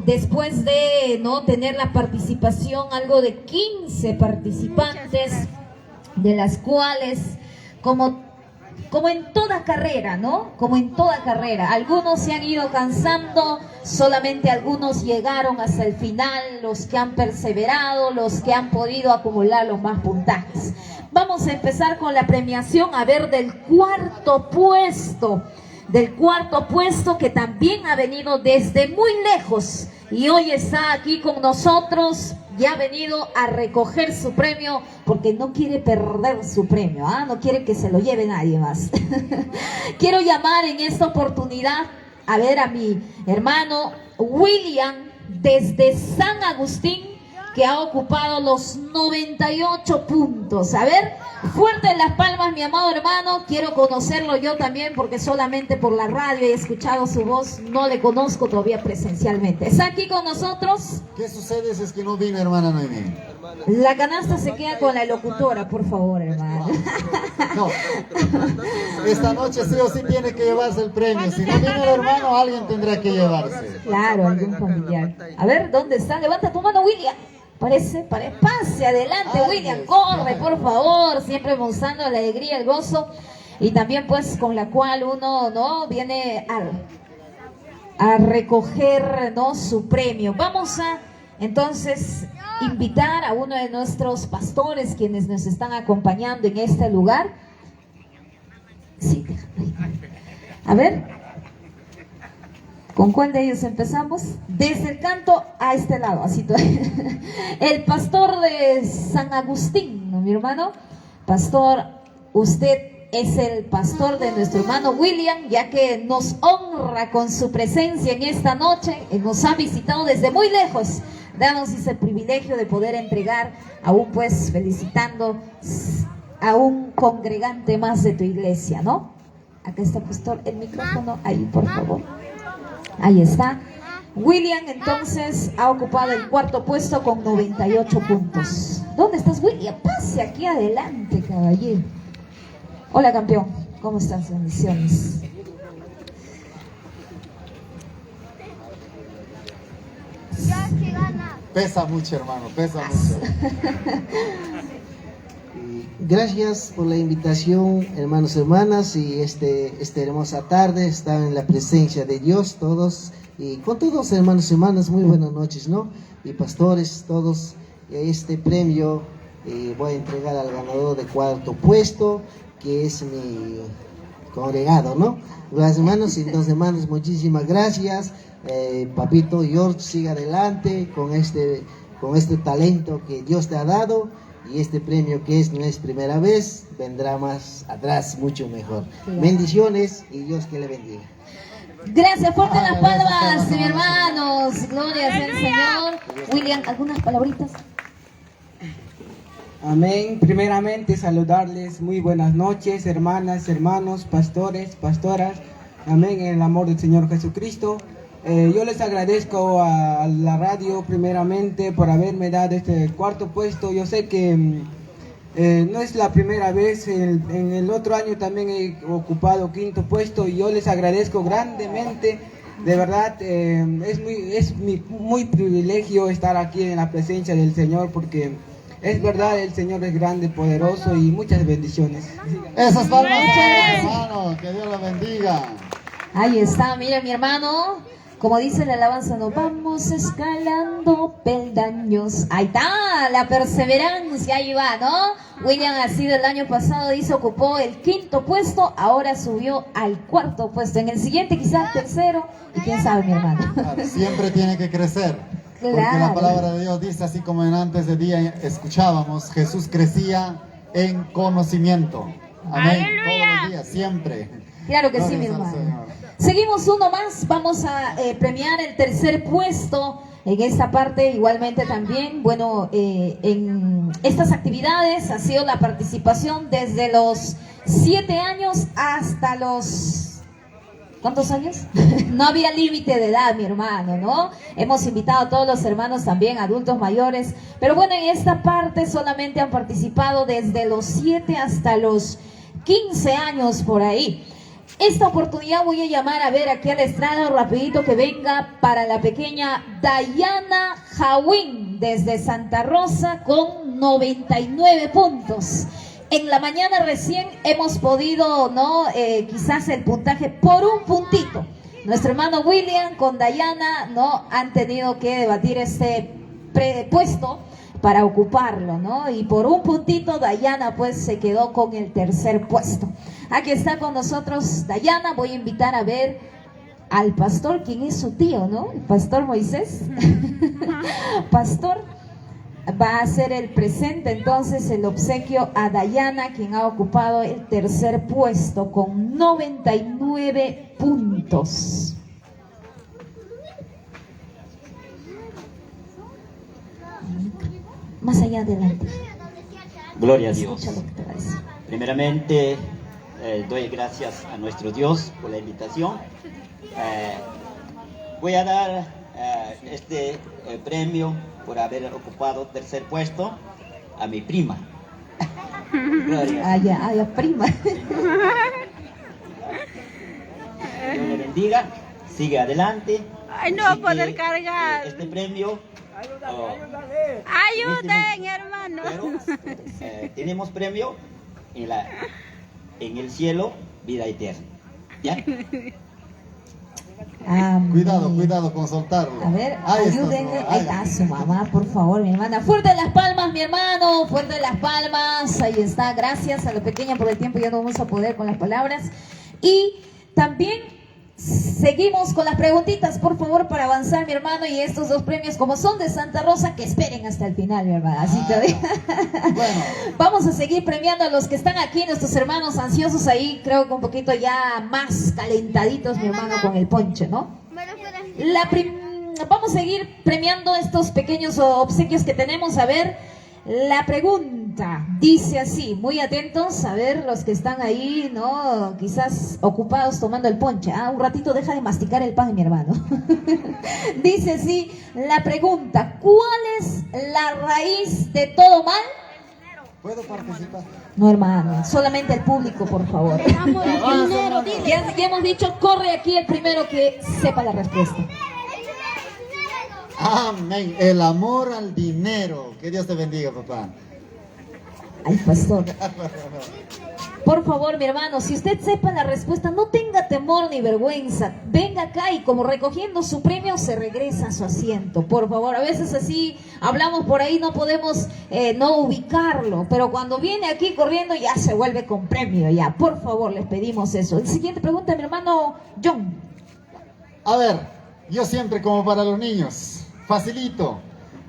después de no tener la participación, algo de 15 participantes, de las cuales, como en toda carrera, ¿no? Como en toda carrera, algunos se han ido cansando, solamente algunos llegaron hasta el final, los que han perseverado, los que han podido acumular los más puntajes. Vamos a empezar con la premiación, a ver, del cuarto puesto. Del cuarto puesto que también ha venido desde muy lejos y hoy está aquí con nosotros y ha venido a recoger su premio porque no quiere perder su premio, ¿ah? No quiere que se lo lleve nadie más. Quiero llamar en esta oportunidad a ver a mi hermano William desde San Agustín, que ha ocupado los 98 puntos. A ver, fuerte en las palmas, mi amado hermano. Quiero conocerlo yo también, porque solamente por la radio he escuchado su voz, no le conozco todavía presencialmente. ¿Está aquí con nosotros? ¿Qué sucede si es que no vino, hermana Noemí? La canasta se queda con la locutora, por favor, hermano. No, esta noche sí o sí tiene que llevarse el premio. Si no viene el hermano, alguien tendrá que llevarse. Claro, algún familiar. A ver, ¿dónde está? Levanta tu mano, William. Parece, pase adelante, Ay, William, Dios. corre, por favor, siempre mostrando la alegría, el gozo, y también pues con la cual uno, ¿no?, viene a recoger, ¿no?, su premio. Vamos a entonces invitar a uno de nuestros pastores quienes nos están acompañando en este lugar. Sí, déjame. A ver, ¿con cuál de ellos empezamos? Desde el canto a este lado, así todo. El pastor de San Agustín, ¿no, mi hermano? Pastor, usted es el pastor de nuestro hermano William, ya que nos honra con su presencia en esta noche, nos ha visitado desde muy lejos. Danos ese privilegio de poder entregar, aún pues felicitando a un congregante más de tu iglesia, ¿no? Acá está, pastor, el micrófono, ahí, por favor. Ahí está. William entonces ha ocupado el cuarto puesto con 98 puntos. ¿Dónde estás, William? Pase aquí adelante, caballero. Hola, campeón. ¿Cómo estás? Bendiciones. Pesa mucho, hermano, pesa mucho. Gracias por la invitación, hermanos y hermanas, y esta hermosa tarde están en la presencia de Dios todos, y con todos hermanos y hermanas, muy buenas noches, ¿no? Y pastores, todos, este premio voy a entregar al ganador de cuarto puesto, que es mi congregado, ¿no? Gracias, hermanos, y entonces, hermanos, muchísimas gracias. Papito George, sigue adelante con este talento que Dios te ha dado. Y este premio que es, no es primera vez, vendrá más atrás, mucho mejor. Claro. Bendiciones y Dios que le bendiga. Gracias, fuerte las palmas, mis hermanos. Gloria al Señor. William, algunas palabritas. Amén. Primeramente saludarles. Muy buenas noches, hermanas, hermanos, pastores, pastoras. Amén, en el amor del Señor Jesucristo. Yo les agradezco a la radio primeramente por haberme dado este cuarto puesto. Yo sé que no es la primera vez, en el otro año también he ocupado quinto puesto y yo les agradezco grandemente. De verdad, es muy privilegio estar aquí en la presencia del Señor, porque es verdad, el Señor es grande, poderoso y muchas bendiciones. Esas palmas, hermano, que Dios lo bendiga. Ahí está, mira mi hermano. Como dice la alabanza, nos vamos escalando peldaños. Ahí está, la perseverancia, ahí va, ¿no? William ha sido el año pasado, dice, ocupó el quinto puesto, ahora subió al cuarto puesto. En el siguiente quizás tercero, y quién sabe, mi hermano. Claro, siempre tiene que crecer. Claro. Porque la palabra de Dios dice, así como en antes de día escuchábamos, Jesús crecía en conocimiento. Amén. ¡Aleluya! Todos los días, siempre. Claro que sí, mi Gloria al hermano. Señor. Seguimos uno más, vamos a premiar el tercer puesto en esta parte igualmente también. Bueno, en estas actividades ha sido la participación desde los 7 años hasta los... ¿Cuántos años? No había límite de edad, mi hermano, ¿no? Hemos invitado a todos los hermanos también, adultos mayores. Pero bueno, en esta parte solamente han participado desde los 7 hasta los 15 años por ahí. Esta oportunidad voy a llamar a ver aquí a la estrada rapidito que venga para la pequeña Dayana Jawin desde Santa Rosa con 99 puntos. En la mañana recién hemos podido, ¿no? Quizás el puntaje por un puntito. Nuestro hermano William con Dayana, ¿no? Han tenido que debatir este puesto para ocuparlo, ¿no? Y por un puntito Dayana pues se quedó con el tercer puesto. Aquí está con nosotros Dayana. Voy a invitar a ver al pastor, quien es su tío, ¿no? El pastor Moisés. Pastor, va a hacer el presente entonces el obsequio a Dayana, quien ha ocupado el tercer puesto con 99 puntos. Más allá adelante. Gloria a Dios. Escucha lo que te va a decir. Primeramente, doy gracias a nuestro Dios por la invitación. Voy a dar este premio por haber ocupado tercer puesto a mi prima. Gloria. Ay, ay, ay, prima. Dios le bendiga. Sigue adelante. Ay, no va a Así poder que, cargar. este premio. Ayuden, hermano. Pero, tenemos premio en el cielo, vida eterna. ¿Ya? Amén. Cuidado, cuidado con soltarlo. A ver, Ahí está su ayúdenle. mamá. Ahí está su mamá, por favor, mi hermana. Fuerte las palmas, mi hermano. Fuerte las palmas. Ahí está. Gracias a la pequeña por el tiempo. Ya no vamos a poder con las palabras. Y también seguimos con las preguntitas, por favor, para avanzar, mi hermano. Y estos dos premios, como son de Santa Rosa, que esperen hasta el final, mi hermana. Así que Bueno. Vamos a seguir premiando a los que están aquí, nuestros hermanos ansiosos ahí, creo que un poquito ya más calentaditos, mi hermano, con el ponche, ¿no? Vamos a seguir premiando estos pequeños obsequios que tenemos. A ver, la pregunta dice así, muy atentos, a ver los que están ahí, ¿no? Quizás ocupados tomando el ponche. Ah, un ratito deja de masticar el pan, mi hermano. Dice así la pregunta, ¿cuál es la raíz de todo mal? ¿Puedo participar? No, hermano, solamente el público, por favor. Ya, ya hemos dicho, corre aquí el primero que sepa la respuesta. Amén. El amor al dinero. Que Dios te bendiga, papá. Ay, pastor. Por favor, mi hermano, si usted sepa la respuesta, no tenga temor ni vergüenza. Venga acá y como recogiendo su premio, se regresa a su asiento. Por favor, a veces así hablamos por ahí, no podemos no ubicarlo. Pero cuando viene aquí corriendo, ya se vuelve con premio. Ya, por favor, les pedimos eso. La siguiente pregunta, mi hermano John. A ver, yo siempre como para los niños, facilito.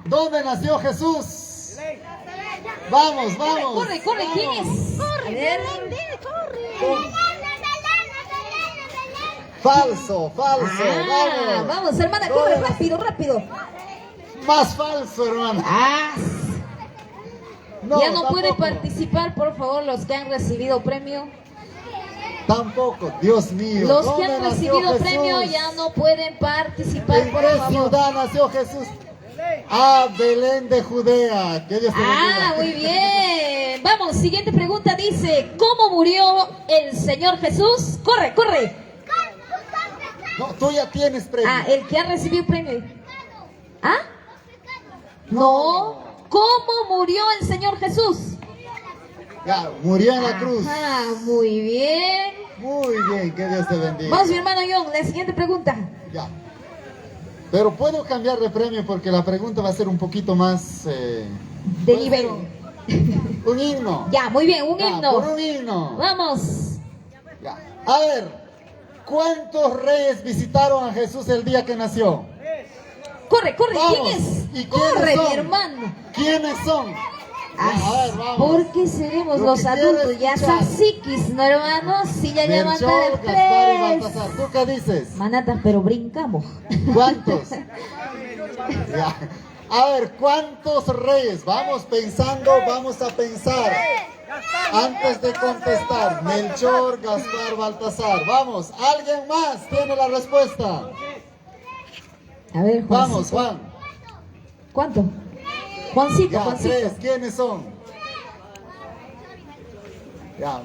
¿Dónde nació Jesús? Vamos, vamos. Corre, corre, ¿quién es? Corre, A ver. Belén, corre. Falso, falso. Ah, vamos. vamos, hermana, corre rápido, rápido. Más falso, hermana. Ah, No, ya no puede tampoco. participar, por favor, los que han recibido premio. Tampoco, Dios mío. Los que ¿Dónde han nació recibido Jesús? premio ya no pueden participar, ¿En por qué favor. ciudad nació Jesús? A Belén de Judea. Que Dios te Ah, bendiga. muy bien. Vamos, siguiente pregunta dice, ¿cómo murió el Señor Jesús? Corre, corre. No, tú ya tienes premio. Ah, el que ha recibido premio. ¿Ah? No. ¿Cómo murió el Señor Jesús? Ya, murió en la cruz. Ah, muy bien. Muy bien, que Dios te bendiga. Vamos, mi hermano John, la siguiente pregunta. Ya. Pero puedo cambiar de premio porque la pregunta va a ser un poquito más... De puede nivel. ser Un himno. Ya, muy bien, un Ya, himno. Por un himno. Vamos. Ya. A ver, ¿cuántos reyes visitaron a Jesús el día que nació? Corre, corre, Vamos. ¿quién es? ¿Y quiénes Corre, son? mi hermano. ¿Quiénes son? Ya, a ver, vamos. ¿Por qué seremos Lo los que adultos quiero ya escuchar. saciquis, no hermano? Si ya Melchor, levantaron Gaspar y tres. Baltasar. ¿Tú qué dices? Manatas, pero brincamos. ¿Cuántos? Ya. A ver, ¿cuántos reyes? Vamos pensando, vamos a pensar. Antes de contestar, Melchor, Gaspar, Baltasar. Vamos, alguien más tiene la respuesta. A ver, Juancito. Vamos, Juan. ¿Cuánto? Juancito, Ya, Juancito. tres. ¿Quiénes son? Ya.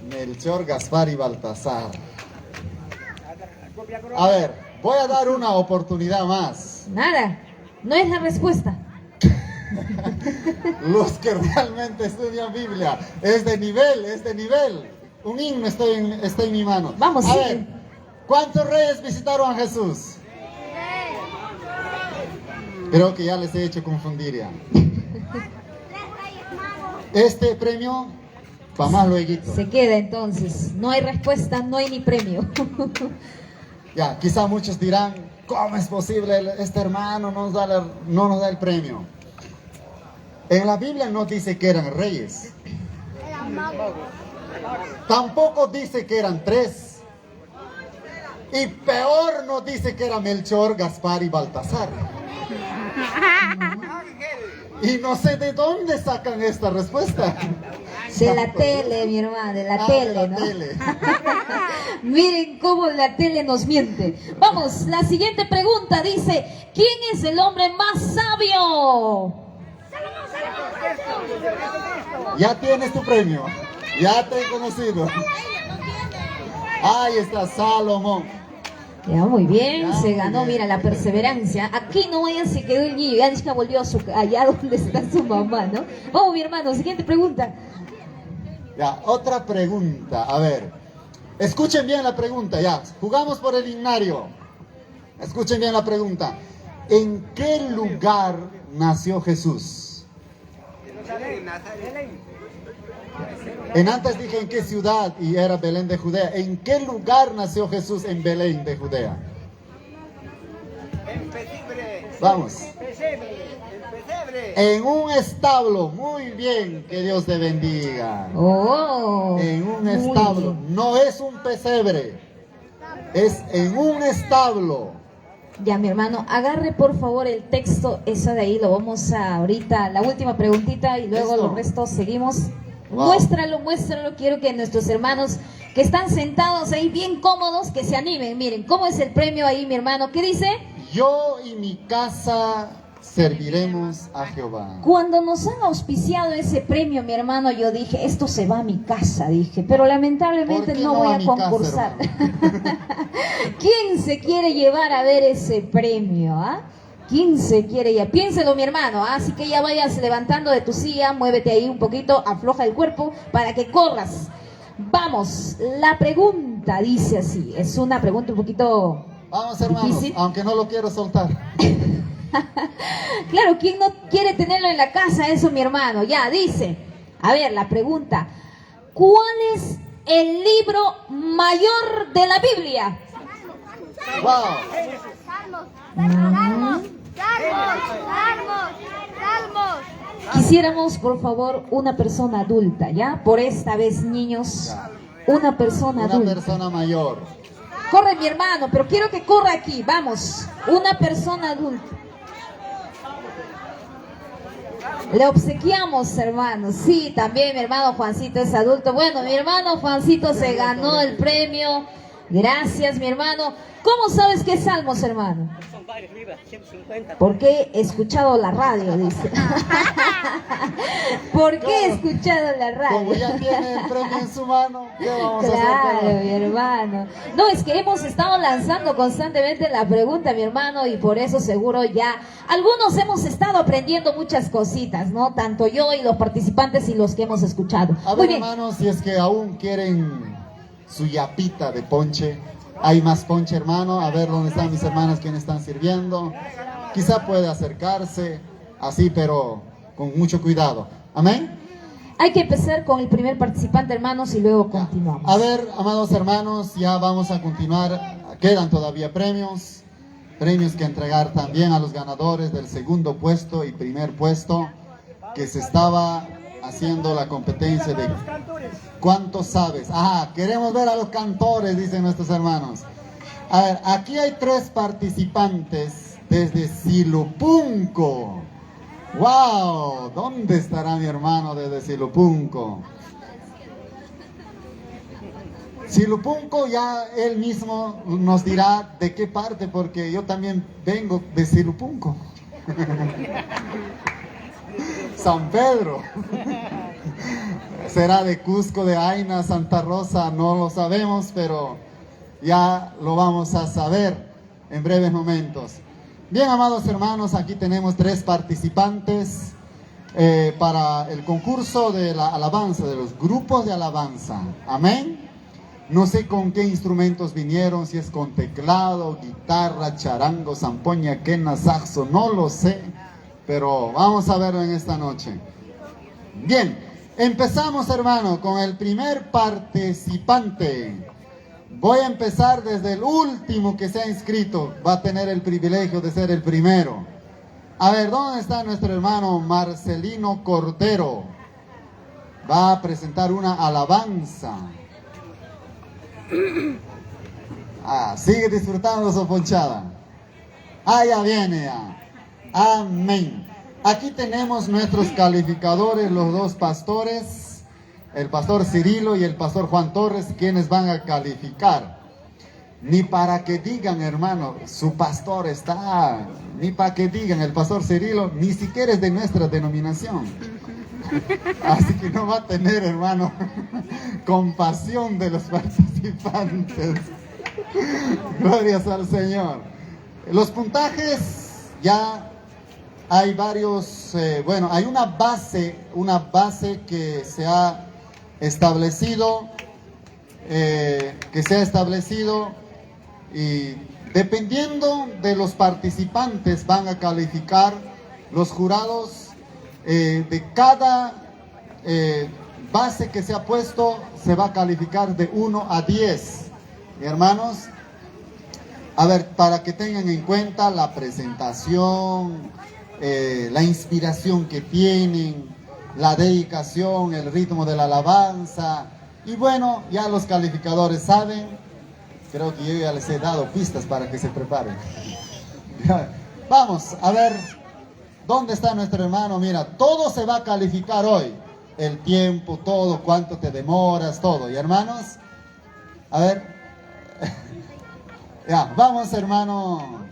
Melchor, Gaspar y Baltasar. A ver, voy a dar una oportunidad más. Nada, no es la respuesta. Los que realmente estudian Biblia. Es de nivel, es de nivel. Un himno está en mi mano. Vamos, A sigue. ver, ¿cuántos reyes visitaron a Jesús? Creo que ya les he hecho confundir ya. Este premio, pa' más lueguito. Se queda entonces. No hay respuesta, no hay ni premio. Ya, quizá muchos dirán, ¿cómo es posible? Este hermano no nos da el premio. En la Biblia no dice que eran reyes. Tampoco dice que eran tres. Y peor no dice que era Melchor, Gaspar y Baltasar. Y no sé de dónde sacan esta respuesta. De la tele, mi hermano, de la Ah, tele, de la ¿no? tele. Miren cómo la tele nos miente. Vamos, la siguiente pregunta dice, ¿quién es el hombre más sabio? Ya tienes tu premio. Ya te he conocido. Ahí está Salomón. Ya, muy bien, Ya, se muy ganó, bien. mira, la perseverancia. Aquí no vayan, se quedó el niño, ya volvió a su, allá donde está su mamá, ¿no? Vamos, mi hermano, siguiente pregunta. Ya, otra pregunta, a ver. Escuchen bien la pregunta, ya. Jugamos por el himnario. Escuchen bien la pregunta. ¿En qué lugar nació Jesús? En antes dije en qué ciudad y era Belén de Judea. ¿En qué lugar nació Jesús en Belén de Judea? Vamos. En un establo. Muy bien, que Dios te bendiga. Oh, En un muy establo. bien. No es un pesebre. Es en un establo. Ya, mi hermano, agarre por favor el texto, esa de ahí lo vamos a ahorita, la última preguntita y luego ¿Listo? los restos seguimos. Wow. Muéstralo, muéstralo, quiero que nuestros hermanos que están sentados ahí bien cómodos, que se animen. Miren, ¿cómo es el premio ahí, mi hermano? ¿Qué dice? Yo y mi casa Serviremos a Jehová. Cuando nos han auspiciado ese premio, mi hermano, yo dije, esto se va a mi casa, dije, pero lamentablemente ¿Por qué no no voy a a mi casa, concursar. ¿Quién se quiere llevar a ver ese premio? ah? ¿Quién se quiere ya? Piénselo, mi hermano, ¿ah? Así que ya vayas levantando de tu silla, muévete ahí un poquito, afloja el cuerpo para que corras. Vamos, la pregunta dice así, es una pregunta un poquito Vamos, hermanos, difícil. aunque no lo quiero soltar. Claro, ¿quién no quiere tenerlo en la casa? Eso, mi hermano. Ya, dice. A ver, la pregunta. ¿Cuál es el libro mayor de la Biblia? ¡Wow! Salmos, Salmos, Salmos, Salmos. Quisiéramos, por favor, una persona adulta, ¿ya? Por esta vez, niños, una persona Una adulta. persona mayor. Corre, mi hermano, pero quiero que corra aquí. Vamos, una persona adulta. Le obsequiamos, hermano. Sí, también mi hermano Juancito es adulto. Bueno, mi hermano Juancito se ganó el premio. Gracias, mi hermano. ¿Cómo sabes qué es Salmos, hermano? Son varios libros, 150. Porque he escuchado la radio, dice. ¿Por qué he escuchado la radio? Como ya tiene el premio en su mano, ¿qué vamos a hacer? Claro, con mi hermano. No, es que hemos estado lanzando constantemente la pregunta, mi hermano, y por eso seguro ya algunos hemos estado aprendiendo muchas cositas, ¿no? Tanto yo y los participantes y los que hemos escuchado. A Muy ver, bien. hermanos, si es que aún quieren su yapita de ponche, hay más ponche, hermano. A ver dónde están mis hermanas quienes están sirviendo. Quizá puede acercarse así, pero con mucho cuidado. Amén. Hay que empezar con el primer participante, hermanos, y luego continuamos. A ver, amados hermanos, ya vamos a continuar. Quedan todavía premios, premios que entregar también a los ganadores del segundo puesto y primer puesto, que se estaba haciendo la competencia de ¿cuánto sabes? Ah, queremos ver a los cantores, dicen nuestros hermanos. A ver, aquí hay tres participantes desde Silupunco. ¡Wow! ¿Dónde estará mi hermano desde Silupunco? Silupunco ya él mismo nos dirá de qué parte, porque yo también vengo de Silupunco. San Pedro. Será de Cusco, de Aina, Santa Rosa, no lo sabemos, pero ya lo vamos a saber en breves momentos. Bien, amados hermanos, aquí tenemos tres participantes para el concurso de la alabanza, de los grupos de alabanza. Amén. No sé con qué instrumentos vinieron, si es con teclado, guitarra, charango, zampoña, quena, saxo, no lo sé, pero vamos a verlo en esta noche. Bien, empezamos, hermano, con el primer participante. Voy a empezar desde el último que se ha inscrito. Va a tener el privilegio de ser el primero. A ver, ¿dónde está nuestro hermano Marcelino Cordero? Va a presentar una alabanza. Ah, sigue disfrutando su ponchada. Ah, ya viene ya. Amén. Aquí tenemos nuestros calificadores, los dos pastores, el pastor Cirilo y el pastor Juan Torres, quienes van a calificar. Ni para que digan, hermano, su pastor está, ni para que digan, el pastor Cirilo ni siquiera es de nuestra denominación. Así que no va a tener, hermano, compasión de los participantes. Glorias al Señor. Los puntajes ya hay varios, bueno, hay una base que se ha establecido, y dependiendo de los participantes van a calificar los jurados. De cada base que se ha puesto se va a calificar de 1 a 10. Hermanos, a ver, para que tengan en cuenta la presentación, la inspiración que tienen, la dedicación, el ritmo de la alabanza. Y bueno, ya los calificadores saben, creo que yo ya les he dado pistas para que se preparen. Vamos, a ver, ¿dónde está nuestro hermano? Mira, todo se va a calificar hoy. El tiempo, todo, cuánto te demoras, todo. Y hermanos, a ver. Ya, vamos, hermano.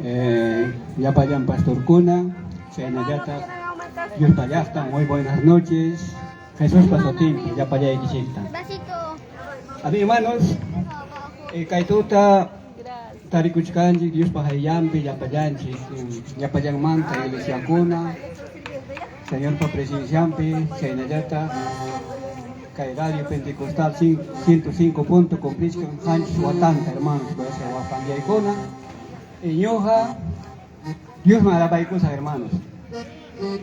Llapallan pastorkuna, chaynallataq Diospa llaqtan, muy buenas noches. Jesuspa sutinpi llapallaykichikta. A mi hermanos, kay tuta tarikuchkanchik Diospa qayllanpi llapallanchik, llapallanmanta iglesiakuna, Señorpa presencianpi, chaynallataq kay Radio Pentecostal 105 punto cumplichkan qanchis watanta, hermanos, gracias wapanllaykuna. Y ñuqa Diosman alabaykusaq, hermanos.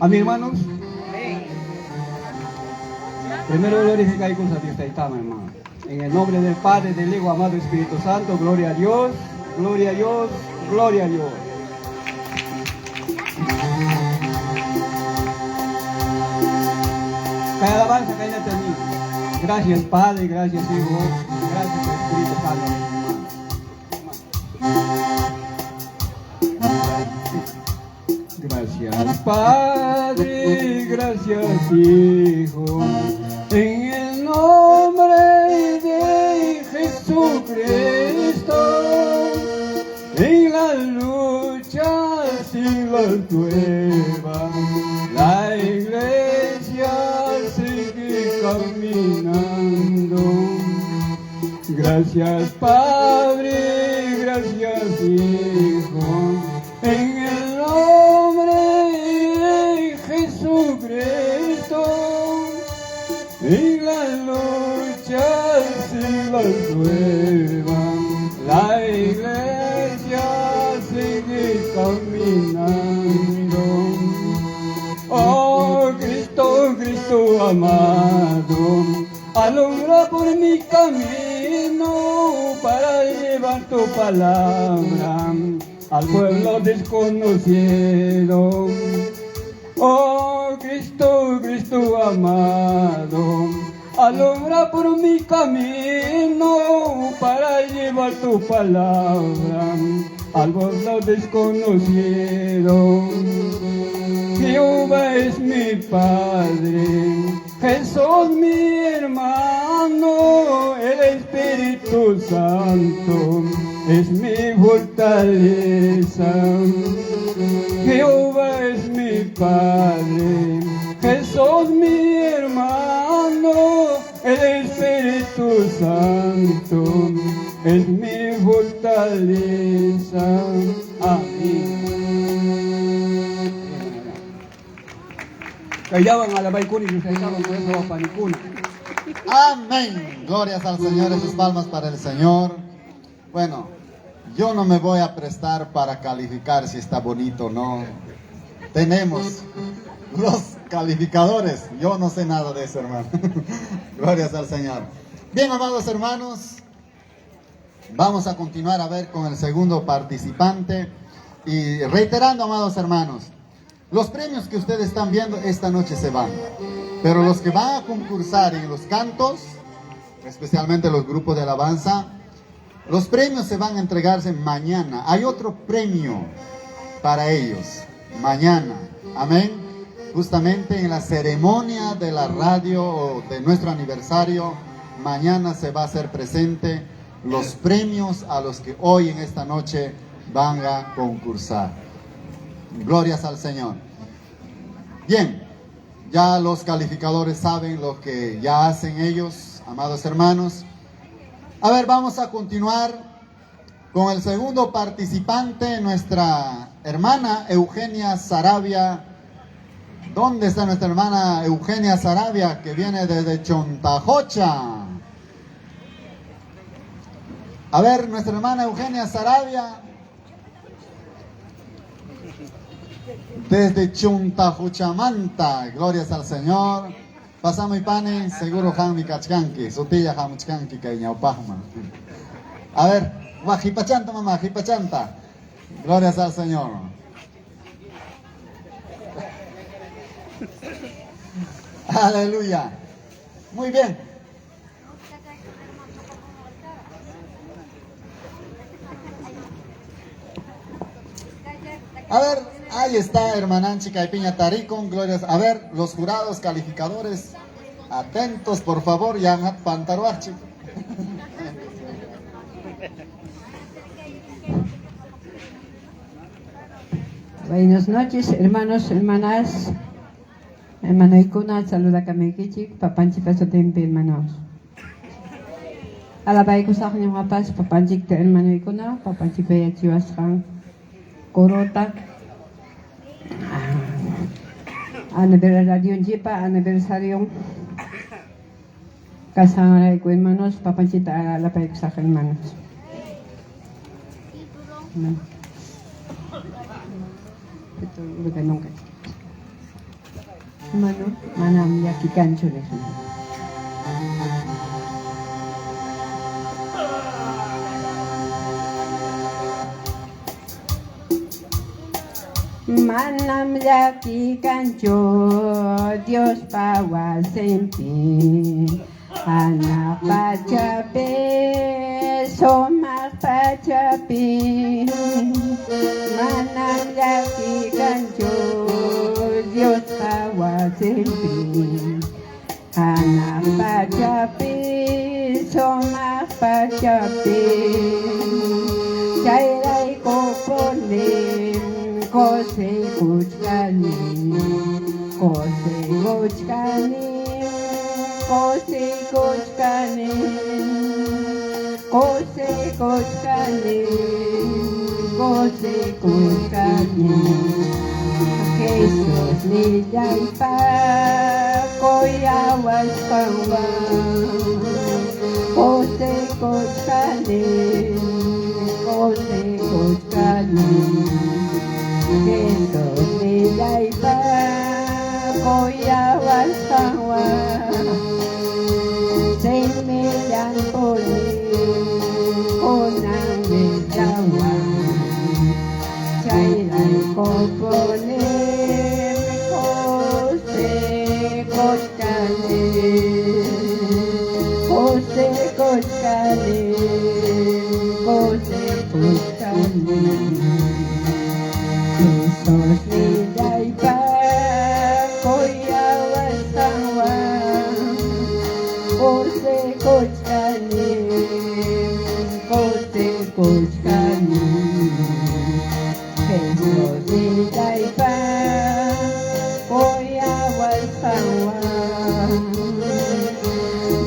Amén, hermanos. Primero glorificaykus a Dios Taytama, hermano. En el nombre del Padre, del Hijo, amado Espíritu Santo, gloria a Dios, gloria a Dios, gloria a Dios. Kay alabanza kay natin. Gracias Padre, gracias Hijo, gracias Espíritu Santo. Gracias Padre, gracias Hijo, en el nombre de Jesucristo, en la lucha sin la prueba, la iglesia sigue caminando. Gracias Padre, gracias Hijo, en el nombre de Jesucristo, en la lucha sin la prueba, la iglesia sigue caminando. Oh Cristo, Cristo amado, alumbra por mi camino para llevar tu palabra al pueblo desconocido. Oh Cristo, Cristo amado, alumbra por mi camino para llevar tu palabra al pueblo desconocido. Jehová es mi Padre, Jesús mi hermano, el Espíritu Santo es mi fortaleza. Jehová es mi Padre, Jesús mi hermano, el Espíritu Santo es mi fortaleza. Amén. Callaban a la baicuna y nos con eso panicuna. Amén. Glorias al Señor, esas palmas para el Señor. Bueno, yo no me voy a prestar para calificar si está bonito o no. Tenemos los calificadores. Yo no sé nada de eso, hermano. Glorias al Señor. Bien, amados hermanos, vamos a continuar a ver con el segundo participante. Y reiterando, amados hermanos, los premios que ustedes están viendo esta noche se van. Pero los que van a concursar en los cantos, especialmente los grupos de alabanza, los premios se van a entregarse mañana. Hay otro premio para ellos, mañana. Amén. Justamente en la ceremonia de la radio o de nuestro aniversario, mañana se va a hacer presente los premios a los que hoy en esta noche van a concursar. Glorias al Señor. Bien, ya los calificadores saben lo que ya hacen ellos, amados hermanos. A ver, vamos a continuar con el segundo participante, nuestra hermana Eugenia Sarabia. ¿Dónde está nuestra hermana Eugenia Sarabia, que viene desde Chontajocha? A ver, nuestra hermana Eugenia Sarabia, desde Chontajuchamanta, glorias al Señor. Pasamos y pane, seguro jami kachkanki, sutilla jamuchkanki kay ñawpaqman. A ver, jipachanta mamá, jipachanta. Glorias al Señor. Aleluya. Muy bien. A ver, ahí está, hermananchi Caipiña Taricón, glorias. A ver, los jurados calificadores, atentos, por favor, Yanhat Pantaruachi. Buenas noches, hermanos, hermanas. Hermanoykuna, saludakamuykichik, papanchikpa sutinpi, hermanos. Alabaykusaq ñuqapas papanchikta, hermanoykuna, papanchikpa yachachiwasqan corota. Radionchikpa aniversario kasqanrayku, hermanos, papanchikta alabaykusaq, hermanos. Amén. Nunca. Hermano, manam llaki kanchu niq. Manam llaki kanchu Diospa wasinpi, hanaq pachapi, sumaq pachapi. Manam llaki kanchu Diospa wasinpi, hanaq pachapi, sumaq pachapi. Chayrayku kusikuchkani, kusikuchkani, kusikuchkani, kusikuchkani, kusikuchkani. Jesusnillaypa kuyawasqanwan kusikuchkani, kusikuchkani. Jesusnillaypa kuyawasqanwan simillanpuni kunan willawan. Chayraykupuni kusikuchkani, kusikuchkani, kusikuchkani. Jesusnillaypa kuyawasqanwan kusikuchkani, kusikuchkani. Jesusnillaypa kuyawasqanwan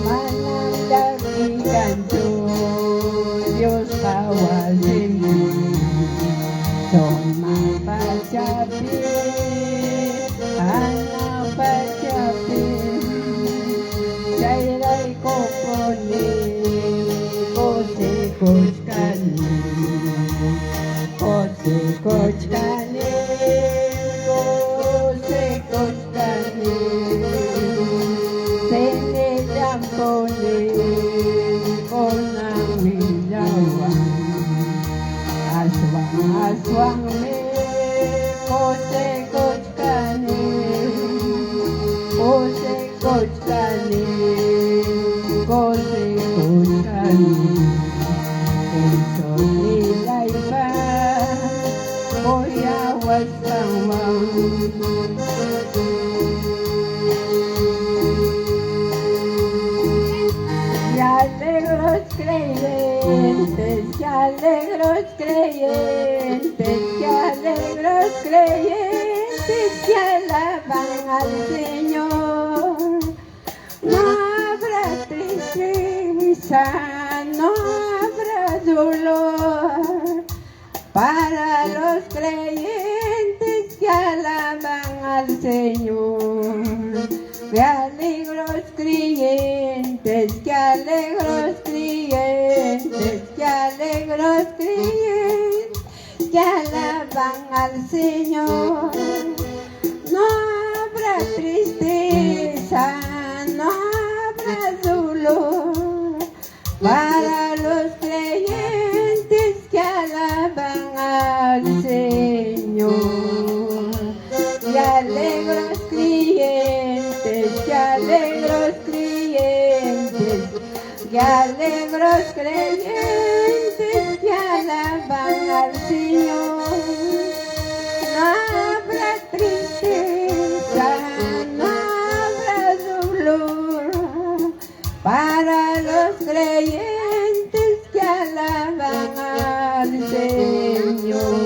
manam llaki kanchu Diospa wasinpi, sumaq pachapi, hanaq pachapi. Chayraykupuni kusikuchkani, kusikuchkani, kusikuchkani. Simillanpuni kunan willawan, aswan aswanmi kusikuchkani, kusikuchkani, kusikuchkani. Jesusnillaypa kuyawasqanwan. Y alegros creyentes, y alegros creyentes, y alegros creyentes que alaban al Señor. No habrá tristeza, no habrá dolor para los creyentes que alaban al Señor. Que alegros creyentes, que alegros creyentes, que alegros creyentes que alaban al Señor. No habrá tristeza, no habrá dolor para los creyentes que alaban al Señor. Y alegros creyentes, que alegros creyentes, que alegros creyentes que alaban al Señor. No habrá tristeza, no habrá dolor para los creyentes que alaban al Señor.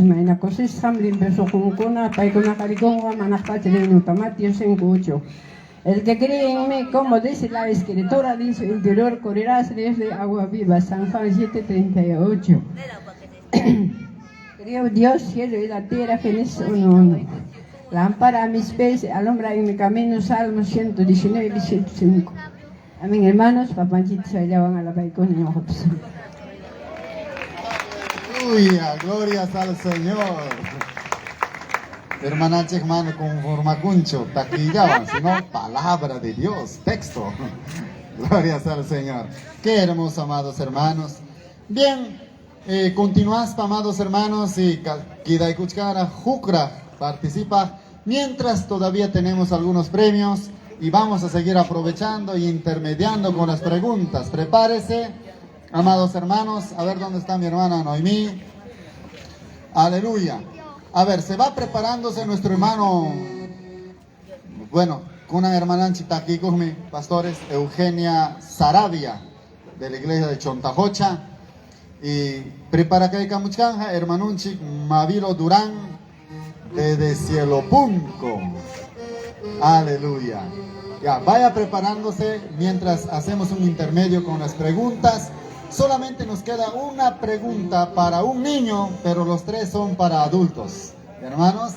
Mayna kusisqam limpio sunqunkuna, paykunaqa rikunqam hanaq pacha reynuta. Mateo 5:8. El que cree en mí, como dice la escritura, de su interior correrá ríos de agua viva. San Juan 7:38. Creó Dios cielo y la tierra, Génesis 1:1. Lámpara a mis pies, alumbra en mi camino, Salmos 119, 105. Amén, hermanos. Papanchita chayllawan alabaykuni ñuqapas. Aleluya, glorias al Señor. Hermananchik mana conformakunchu takillawan, sino palabra de Dios, texto. Glorias al Señor. Qué hermoso, amados hermanos. Bien, continuas, amados hermanos, y Kidaykuchkara, Jukra participa. Mientras todavía tenemos algunos premios y vamos a seguir aprovechando y intermediando con las preguntas. Prepárese, amados hermanos. A ver dónde está mi hermana Noemí. Aleluya. A ver, se va preparándose nuestro hermano, bueno, con una hermana mi pastores, Eugenia Sarabia, de la iglesia de Chontajocha. Y prepara que hermanunchi hermanunchik Mavilo Durán, desde Cielo Punco. Aleluya. Ya, vaya preparándose mientras hacemos un intermedio con las preguntas. Solamente nos queda una pregunta para un niño, pero los tres son para adultos. Hermanos,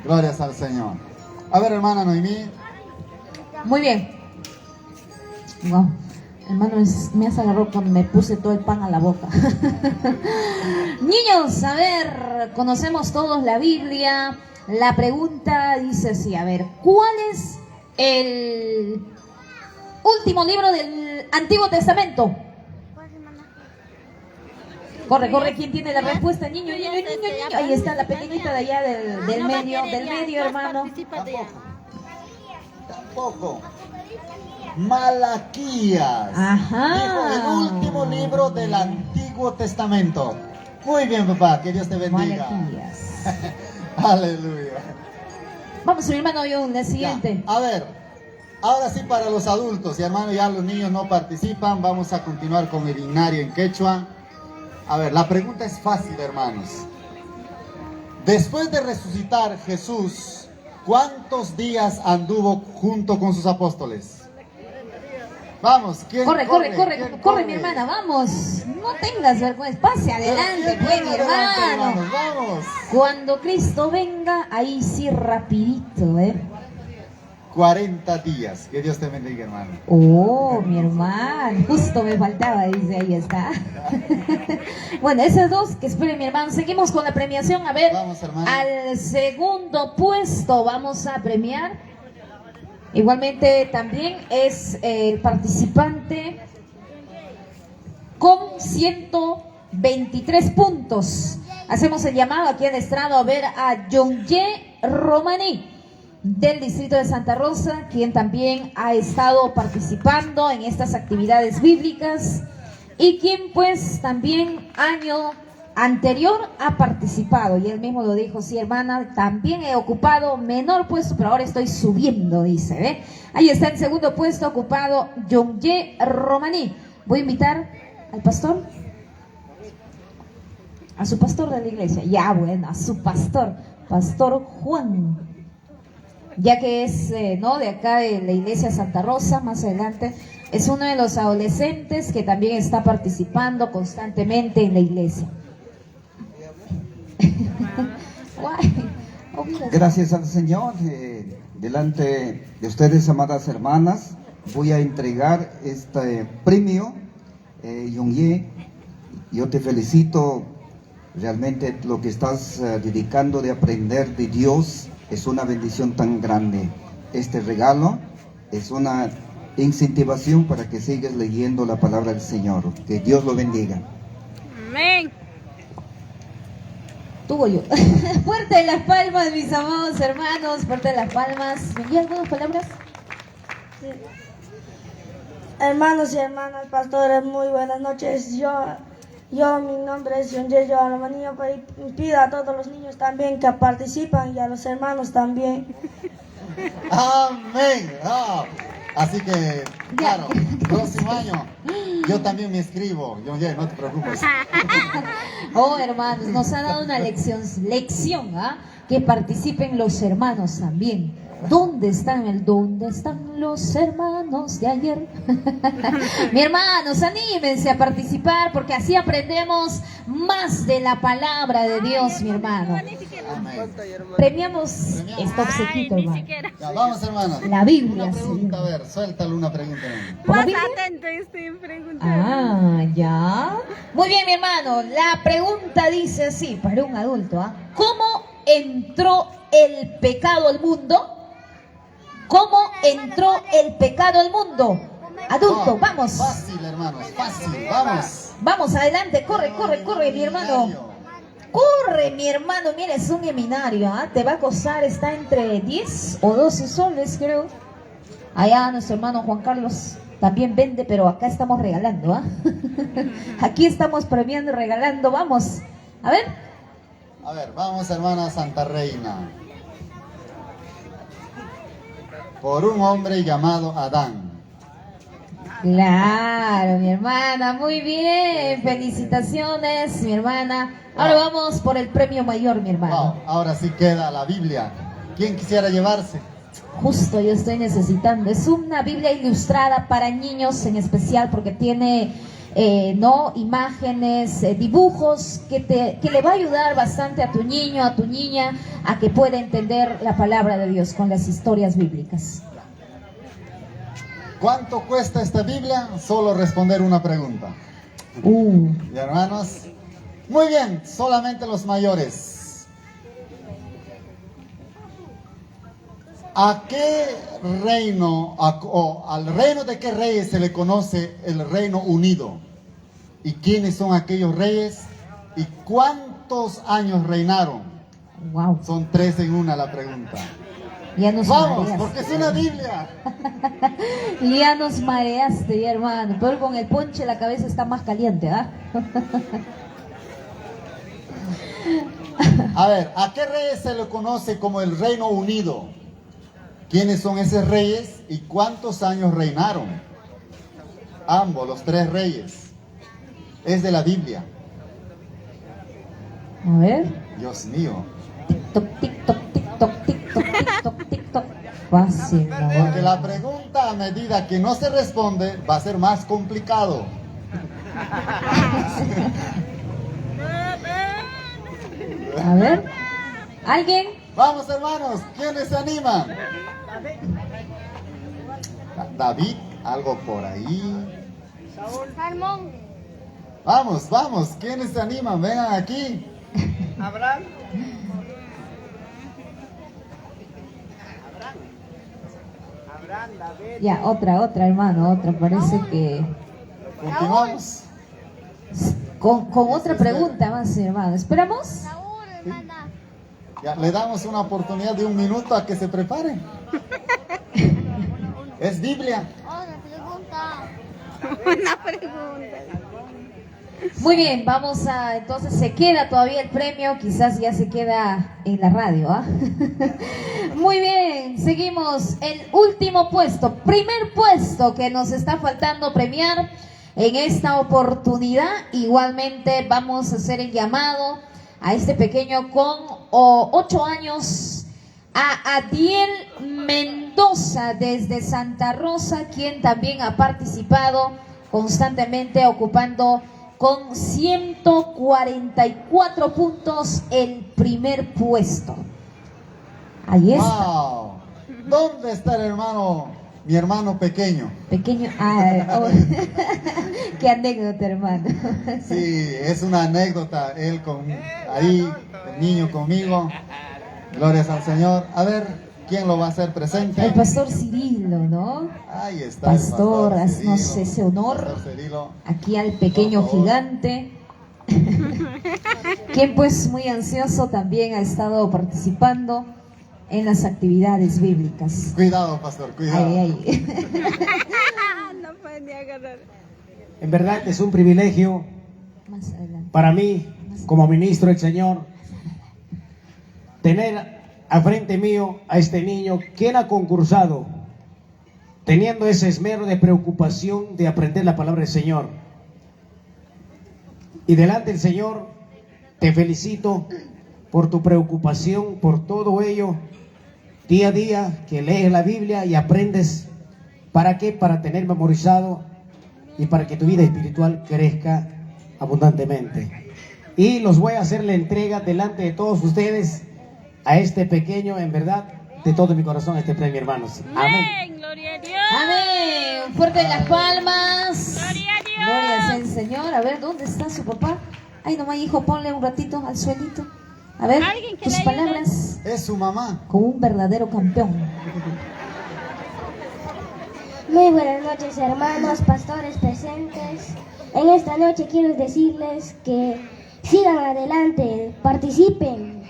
glorias al Señor. A ver, hermana Noemí. Muy bien. Wow. Hermano, me has agarrado cuando me puse todo el pan a la boca. Niños, a ver, conocemos todos la Biblia. La pregunta dice así, a ver, ¿cuál es el último libro del Antiguo Testamento? Corre, corre, ¿quién tiene la respuesta? Niño, niño, niño, niño. Ahí está la pequeñita de allá del medio, hermano. Tampoco. Malaquías. Ajá. Dijo el último libro del Antiguo Testamento. Muy bien, papá, que Dios te bendiga. Malaquías. Aleluya. Vamos, mi hermano, yo, la siguiente. Ya. A ver, ahora sí para los adultos, y hermano, ya los niños no participan, vamos a continuar con el himnario en quechua. A ver, la pregunta es fácil, hermanos. Después de resucitar Jesús, ¿cuántos días anduvo junto con sus apóstoles? Vamos, ¿quién corre? Corre, corre, corre, mi hermana, vamos. No tengas vergüenza, pase adelante, pues, mi hermano. Vamos. Cuando Cristo venga, ahí sí rapidito, ¿eh? 40 días. Que Dios te bendiga, hermano. Oh, mi hermano, justo me faltaba, dice, ahí está. Bueno, esas dos, que esperen, mi hermano. Seguimos con la premiación. A ver, vamos, hermano. Al segundo puesto vamos a premiar. Igualmente también es el participante con 123 puntos. Hacemos el llamado aquí al estrado a ver a Yonye Romaní del distrito de Santa Rosa, quien también ha estado participando en estas actividades bíblicas y quien pues también año anterior ha participado, y él mismo lo dijo, sí hermana, también he ocupado menor puesto, pero ahora estoy subiendo, dice, ¿ve? Ahí está el segundo puesto ocupado Yonye Romaní. Voy a invitar al pastor, a su pastor de la iglesia, ya bueno, a su pastor, Pastor Juan, ya que es ¿no? de acá de la iglesia Santa Rosa, más adelante, es uno de los adolescentes que también está participando constantemente en la iglesia. Gracias al Señor. Delante de ustedes, amadas hermanas, voy a entregar este premio. Yonye, yo te felicito. Realmente lo que estás dedicando de aprender de Dios es una bendición tan grande. Este regalo es una incentivación para que sigas leyendo la palabra del Señor. Que Dios lo bendiga. Amén. Tuvo yo. Fuerte las palmas, mis amados hermanos. Fuerte las palmas. ¿Me envían algunas palabras? Sí. Hermanos y hermanas, pastores, muy buenas noches. Yo, mi nombre es Yonye Romanillo, y pido a todos los niños también que participan y a los hermanos también. Amén. Oh, Así que, claro, próximo año yo también me inscribo. Yonye, no te preocupes. Oh, hermanos, nos ha dado una lección, lección, ¿ah? Que participen los hermanos también. ¿Dónde están el dónde están los hermanos de ayer? Mi hermanos, anímense a participar porque así aprendemos más de la palabra de Dios, mi hermano. Premiamos este obsequito, hermano. Ya, vamos, hermanos. La Biblia. Una pregunta, a ver, suéltale una pregunta. hermano. ¿Por la Más Biblia? atento estoy preguntando. Ah, ya. Muy bien, mi hermano. La pregunta dice así, para un adulto, ¿ah? ¿Cómo entró el pecado al mundo? ¿Cómo entró el pecado al mundo? Adulto, vamos. Fácil, hermanos, fácil, vamos. Vamos, adelante, corre, corre, corre, mi hermano. Corre, mi hermano, mira, es un seminario, ¿ah? Te va a costar, está entre 10 o 12 soles, creo. Allá nuestro hermano Juan Carlos también vende, pero acá estamos regalando, ¿ah? Aquí estamos premiando, regalando, vamos. A ver. A ver, vamos, hermana Santa Reina. Por un hombre llamado Adán. Claro, mi hermana, muy bien. Felicitaciones, mi hermana. Ahora vamos por el premio mayor, mi hermano. Wow, ahora sí queda la Biblia. ¿Quién quisiera llevarse? Justo yo estoy necesitando. Es una Biblia ilustrada para niños en especial porque tiene no imágenes, dibujos que le va a ayudar bastante a tu niño, a tu niña, a que pueda entender la palabra de Dios con las historias bíblicas. ¿Cuánto cuesta esta Biblia? Solo responder una pregunta. Y hermanos, muy bien, solamente los mayores. ¿A qué reino, o al reino de qué reyes se le conoce el Reino Unido? ¿Y quiénes son aquellos reyes? ¿Y cuántos años reinaron? Wow. Son 3 en 1 la pregunta. Ya nos Vamos, mareaste. porque es una Biblia. Ya nos mareaste, ya, hermano. Pero con el ponche la cabeza está más caliente, ¿ah? A ver, ¿a qué reyes se le conoce como el Reino Unido? ¿Quiénes son esos reyes y cuántos años reinaron? Ambos, los 3 reyes. Es de la Biblia. A ver. Dios mío. Tic-toc, tic-toc, tic-toc, tic-toc, tic-toc, tic-toc. Fácil, ¿no? Porque la pregunta a medida que no se responde va a ser más complicado. A ver. ¿Alguien? Vamos, hermanos, ¿quiénes se animan? David, algo por ahí. Salmón. Vamos, vamos, ¿quiénes se animan? Vengan aquí. Abraham. Abraham, David. Ya, otra, hermano, otra. Parece que... Continuamos. Con otra pregunta más, hermano. ¿Esperamos? Ya, le damos una oportunidad de 1 minuto a que se preparen. Es Biblia. Otra pregunta. Una pregunta. Muy bien, vamos a... Entonces se queda todavía el premio, quizás ya se queda en la radio, ¿ah? Muy bien, seguimos el último puesto, primer puesto que nos está faltando premiar en esta oportunidad. Igualmente vamos a hacer el llamado a este pequeño con 8 años, a Adiel Mendoza desde Santa Rosa, quien también ha participado constantemente ocupando con 144 puntos el primer puesto. Ahí está. Wow. ¿Dónde está el hermano, mi hermano pequeño? Pequeño, ah, oh. Qué anécdota, hermano. Sí, es una anécdota. Él con ahí, el niño conmigo. Glorias al Señor. A ver, ¿quién lo va a hacer presente? El pastor Cirilo, ¿no? Ahí está el Pastor, pastor haznos Cirilo. ese honor. Pastor Cirilo. Aquí al pequeño Por favor. gigante, quien pues muy ansioso también ha estado participando en las actividades bíblicas. Cuidado, pastor, cuidado. Ay, ay. No puede ni agarrar. En verdad es un privilegio Más adelante. para mí, como ministro del Señor, tener a frente mío a este niño quien ha concursado teniendo ese esmero de preocupación de aprender la palabra del Señor. Y delante del Señor, te felicito por tu preocupación, por todo ello, día a día que lees la Biblia y aprendes. ¿Para qué? Para tener memorizado y para que tu vida espiritual crezca abundantemente. Y los voy a hacer la entrega delante de todos ustedes a este pequeño, en verdad, de todo mi corazón, este premio, hermanos. Amén. Gloria a Dios. Amén. Fuerte las palmas. Gloria a Dios. Gloria sea el Señor. A ver, ¿dónde está su papá? Ay, nomás, hijo, ponle un ratito al suelito. A ver, Alguien que tus le ayude. palabras Es su mamá. como un verdadero campeón. Muy buenas noches, hermanos, pastores presentes. En esta noche quiero decirles que sigan adelante, participen.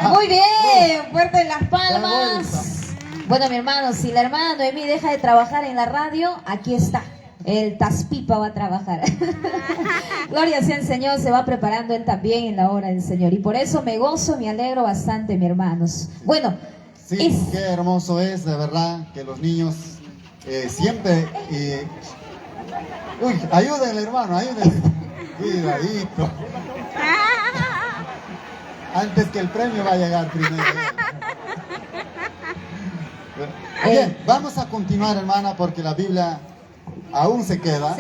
Muy bien, fuerte las palmas. Bueno, mi hermano, si la hermana Noemí deja de trabajar en la radio, aquí está. El Taspipa va a trabajar. Gloria sea al Señor, se va preparando él también en la hora del Señor. Y por eso me gozo, me alegro bastante, mi hermanos. Bueno, Sí, qué hermoso es, de verdad, que los niños siempre... Uy, ayúdenle, hermano, ayúdenle. Cuidadito. Antes que el premio va a llegar primero. Bien, vamos a continuar, hermana, porque la Biblia aún se queda.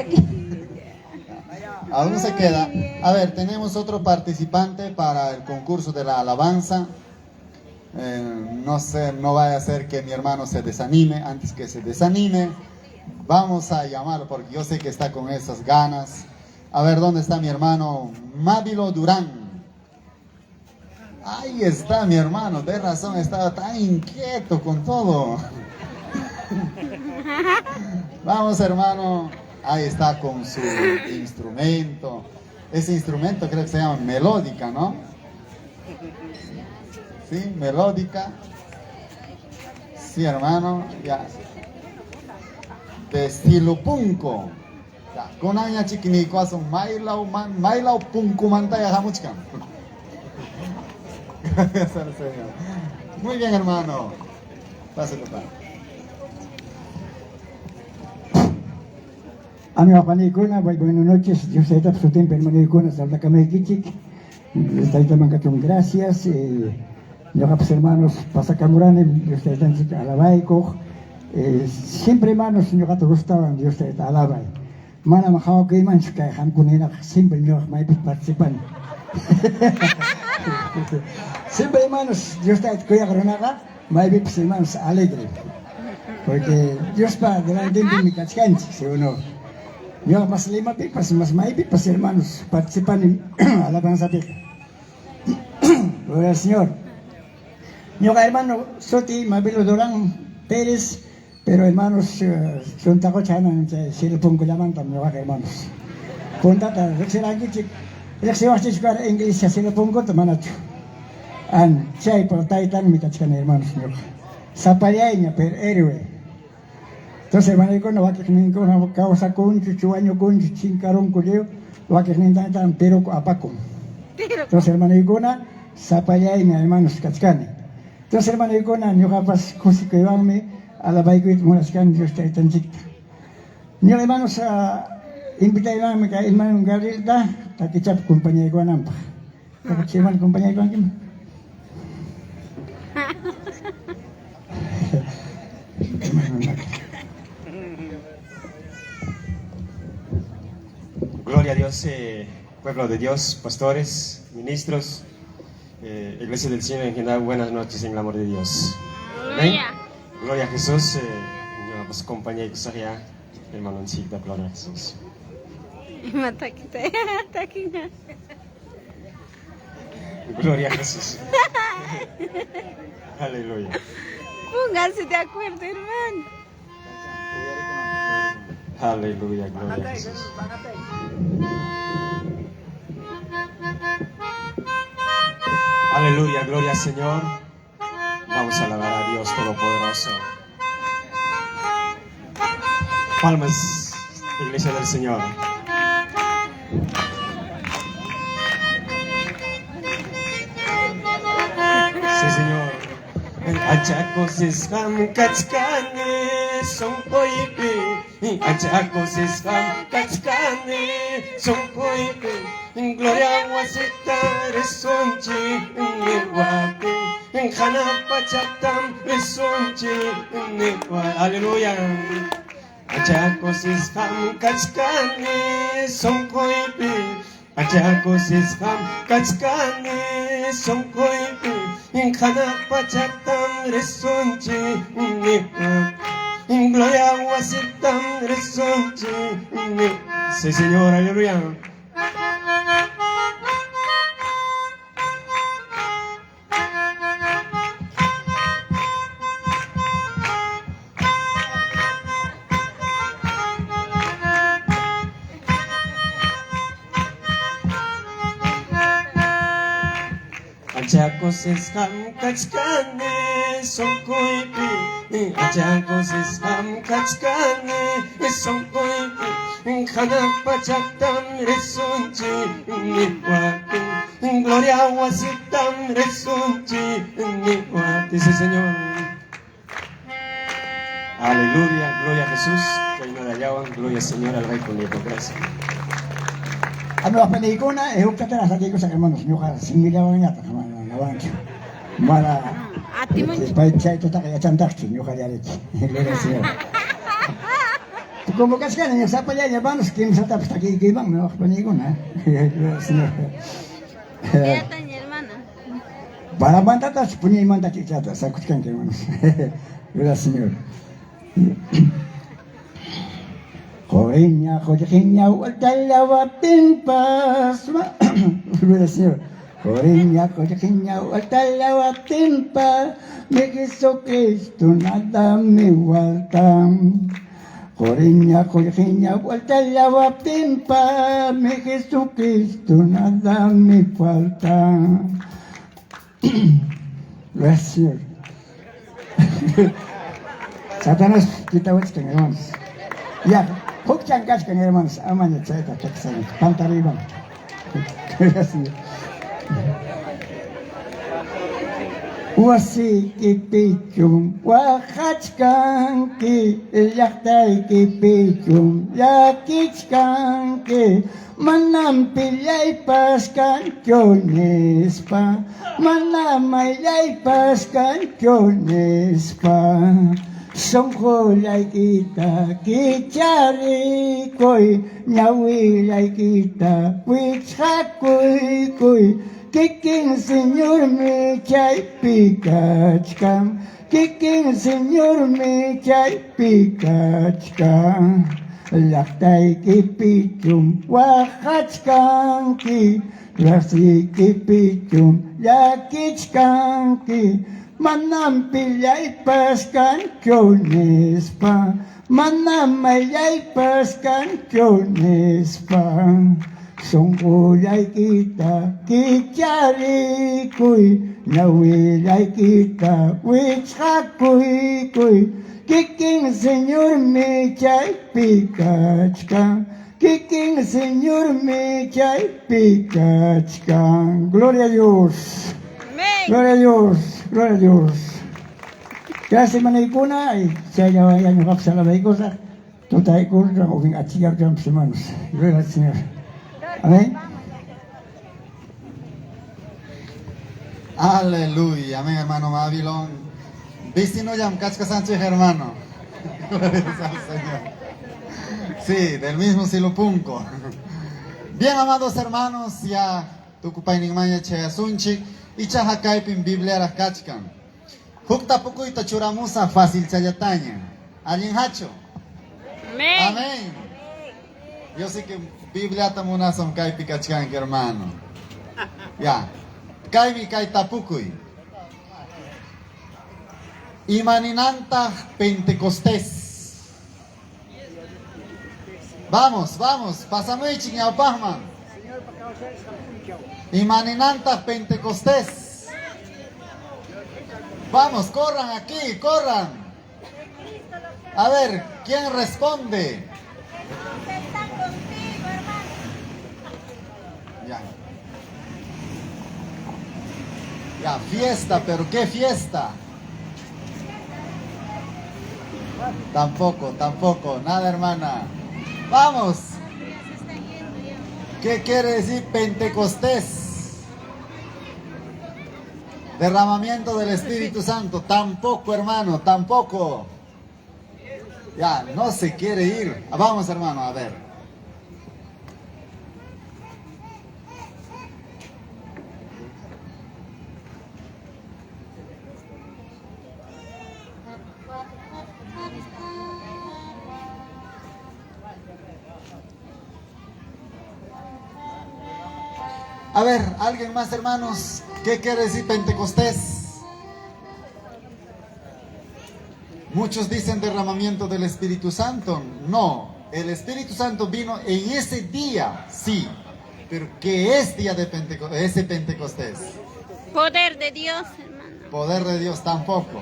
Aún se queda. A ver, tenemos otro participante para el concurso de la alabanza. No sé, no vaya a ser que mi hermano se desanime. Antes que se desanime, vamos a llamarlo porque yo sé que está con esas ganas. A ver, ¿dónde está mi hermano Mávilo Durán? Ahí está mi hermano, de razón estaba tan inquieto con todo. Vamos, hermano, ahí está con su instrumento. Ese instrumento creo que se llama melódica, ¿no? Sí, melódica. Sí, hermano, ya. De Silupunco. Ya, kunan chiquinicuazo, mailau man, mailau punco mantaya hamuchkan. Gracias al Señor. Muy bien, hermano. Pásale, papá. Amigo panikuna, buenas noches. Dios te da su tiempo, hermano Icuna, salta Kichik. Les da gracias. Yo, pues, hermanos, pasacamurane, Dios te da alabaico. Siempre, hermanos, yo te gustaban, Dios te alabay. Mana majao que iman, que hamkunina, siempre yo me participan. Siempre, hermanos, Dios te cuida granada, me pues, hermanos, alegre. Porque Dios pa delante de mi cachcanchi, según uno. Yo más lima pipas, más maipipas, hermanos, participan en alabanza pica. Gloria al Señor. Yo, hermano, Soti, Mabilo Durán Pérez, pero hermanos, son tacochanan, si le pongo la manta, me baja, hermanos. Puntata, rexerankichik, rexewachchichkar iglesia, si le pongo, manacho. An, chay por taitan, mi cachcan, hermanos, señor. Zapalleña, pero héroe. Entonces, hermano, no va a que causa concho, chuaño concho, chincarón, culeo, va a que tan pero apaco. Entonces, hermano, icona, zapalleña, hermanos, cachcane. Entonces, hermano, icona, ñuqapas kusikuiwanmi, alabaykuy munachkani Dios taytanchikta. Ñuqa, hermanos, invitaymanmi kay hermano Gabrielta, takichap compañaykuwananpaq. Takicha, hermano, compañaykuwankiman. Gloria a Dios, pueblo de Dios, pastores, ministros, Iglesia del Señor en general, buenas noches en el amor de Dios. Amén. Gloria a Jesús, yo pues compañero hermano Nchita, gloria a Jesús. Gloria a Jesús. Aleluya. Pónganse de acuerdo, hermano. Aleluya, gloria a Jesús. Aleluya, gloria al Señor. Vamos a alabar a Dios Todopoderoso. Palmas, Iglesia del Señor. Sí, Señor. Ancha kusisqam kachkani sunquypi, ancha kusisqam kachkani sunquypi. Gloria wasita risunchik niwaptin, hanaq pachatam risunchik niwa. Aleluya. Ancha kusisqam kachkani sunquypi, ancha kusisqam kachkani sunquypi, hanaq pachatam risunchik niwaptin, gloria wasitam risunchik niwa. Sí, Señor, aleluya. Ancha kusisqam kachkani sunquypi, ancha kusisqam kachkani sunquypi, hanaq pachatam risunchik niwaptin, gloria wasitam risunchik niwaptin. Sí, Señor. Aleluya, gloria a Jesús. Reino de Ayahuan, gloria al Señor, al Rey conmigo. Gracias. Ano panaykuna huktatara sakiykusaq hermanos ñuqa simillawanñataq mana nawanchu mana pay chay tutaqa yachantaqchu ñuqallariki. Gloria al Señor. Convocashkani ñuqa sapallay hermanos kimsatapas takiykuymanmi waq panaykuna. Gloria al Señor. Hermana. Paramantatas puñuymantachu ichata sakuchkanki hermanos. Gloria al Señor. Quriña qullqiña waltallawaptinpas, gloria al Señor. Quriña qullqiña waltallawaptinpas, mi Jesucristo nada me falta. Quriña qullqiña waltallawaptinpas, mi Jesucristo nada me falta. Gloria al Señor. Satanás quitawachkan hermanos. Ya, huk chankachkan hermanos, amaña chayta taksan, pantariban. Gloria al Señor. Wasiykipichum waqachkanki, llaqtaykipichum llakichkanki, manam pillaypas kanchu nispa, manam mayllaypas kanchu nispa. Sunqullaykita kicharikuy, ñawillaykita wichqakuykuy, kikin Señormi chaypi kachkan, kikin Señormi chaypi kachkan. Llaqtaykipichum waqachkanki, wasiykipichum llakichkanki, manam pillaypas kanchu nispa, manam mayllaypas kanchu nispa. Sunqullaykita kicharikuy, ñawillaykita wichqakuykuy, kikin Señormi chaypi kachkan, kikin Señormi chaypi kachkan. Gloria a Dios. Amén. Gloria a Dios, gloria a Dios. Gracias, hermanaykuna, y chaylla ñuqapas alabaykusaq, tutaykurqa achikyaruchkanpas hermanos. Gloria al Señor. Amén. Aleluya, amén, hermano Mabilón. Vecino yam Kachka Sánchez, hermano. Gloria al Señor. Sí, del mismo Silupunco. Bien, amados hermanos, ya tukupayninmanya chayasunchik, ichaqa kaypin Bibliaraq kachkan. Huk tapukuyta churamusa fácil chayataña. Allin hacho. Amén. Amén. Yo sé que Bibliata munasam kaypi kachkanki, hermano. Ya. Kaymi kay tapukuy. Imaninantaq Pentecostés. Vamos, vamos, pasamuychik ñawpaqman. Imaninantaq Pentecostés. Vamos, corran aquí, corran. A ver, ¿quién responde? Está contigo, hermano. Ya. Ya, fiesta, pero ¿qué fiesta? Tampoco, tampoco. Nada, hermana. Vamos. ¿Qué quiere decir Pentecostés? Derramamiento del Espíritu Santo. Tampoco, hermano, tampoco. Ya, no se quiere ir. Vamos, hermano, a ver. A ver, alguien más, hermanos, ¿qué quiere decir Pentecostés? Muchos dicen derramamiento del Espíritu Santo. No, el Espíritu Santo vino en ese día, sí. Pero ¿qué es día de ese Pentecostés? Poder de Dios, hermano. Poder de Dios tampoco.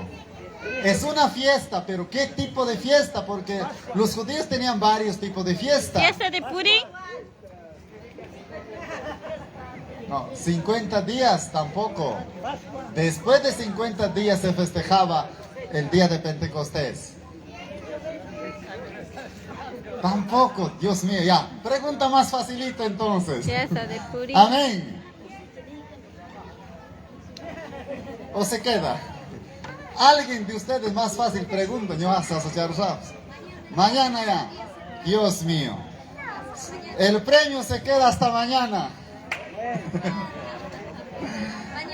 Es una fiesta, pero ¿qué tipo de fiesta? Porque los judíos tenían varios tipos de fiesta. ¿Fiesta de Purim? No, 50 días tampoco. Después de 50 días se festejaba el día de Pentecostés. Tampoco, Dios mío, ya. Pregunta más facilita entonces. Fiesta de Purim. Amén. ¿O se queda? Alguien de ustedes más fácil pregunta, yo Mañana ya. Dios mío. El premio se queda hasta mañana.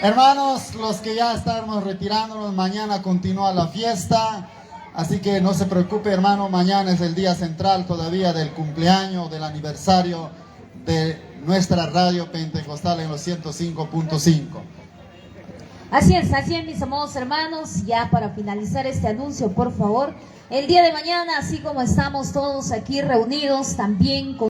Hermanos, los que ya estamos retirándonos, mañana continúa la fiesta. Así que no se preocupe, hermano, mañana es el día central todavía del cumpleaños, del aniversario de nuestra radio pentecostal en los 105.5. Así es, mis amados hermanos. Ya para finalizar este anuncio, por favor, el día de mañana, así como estamos todos aquí reunidos, también con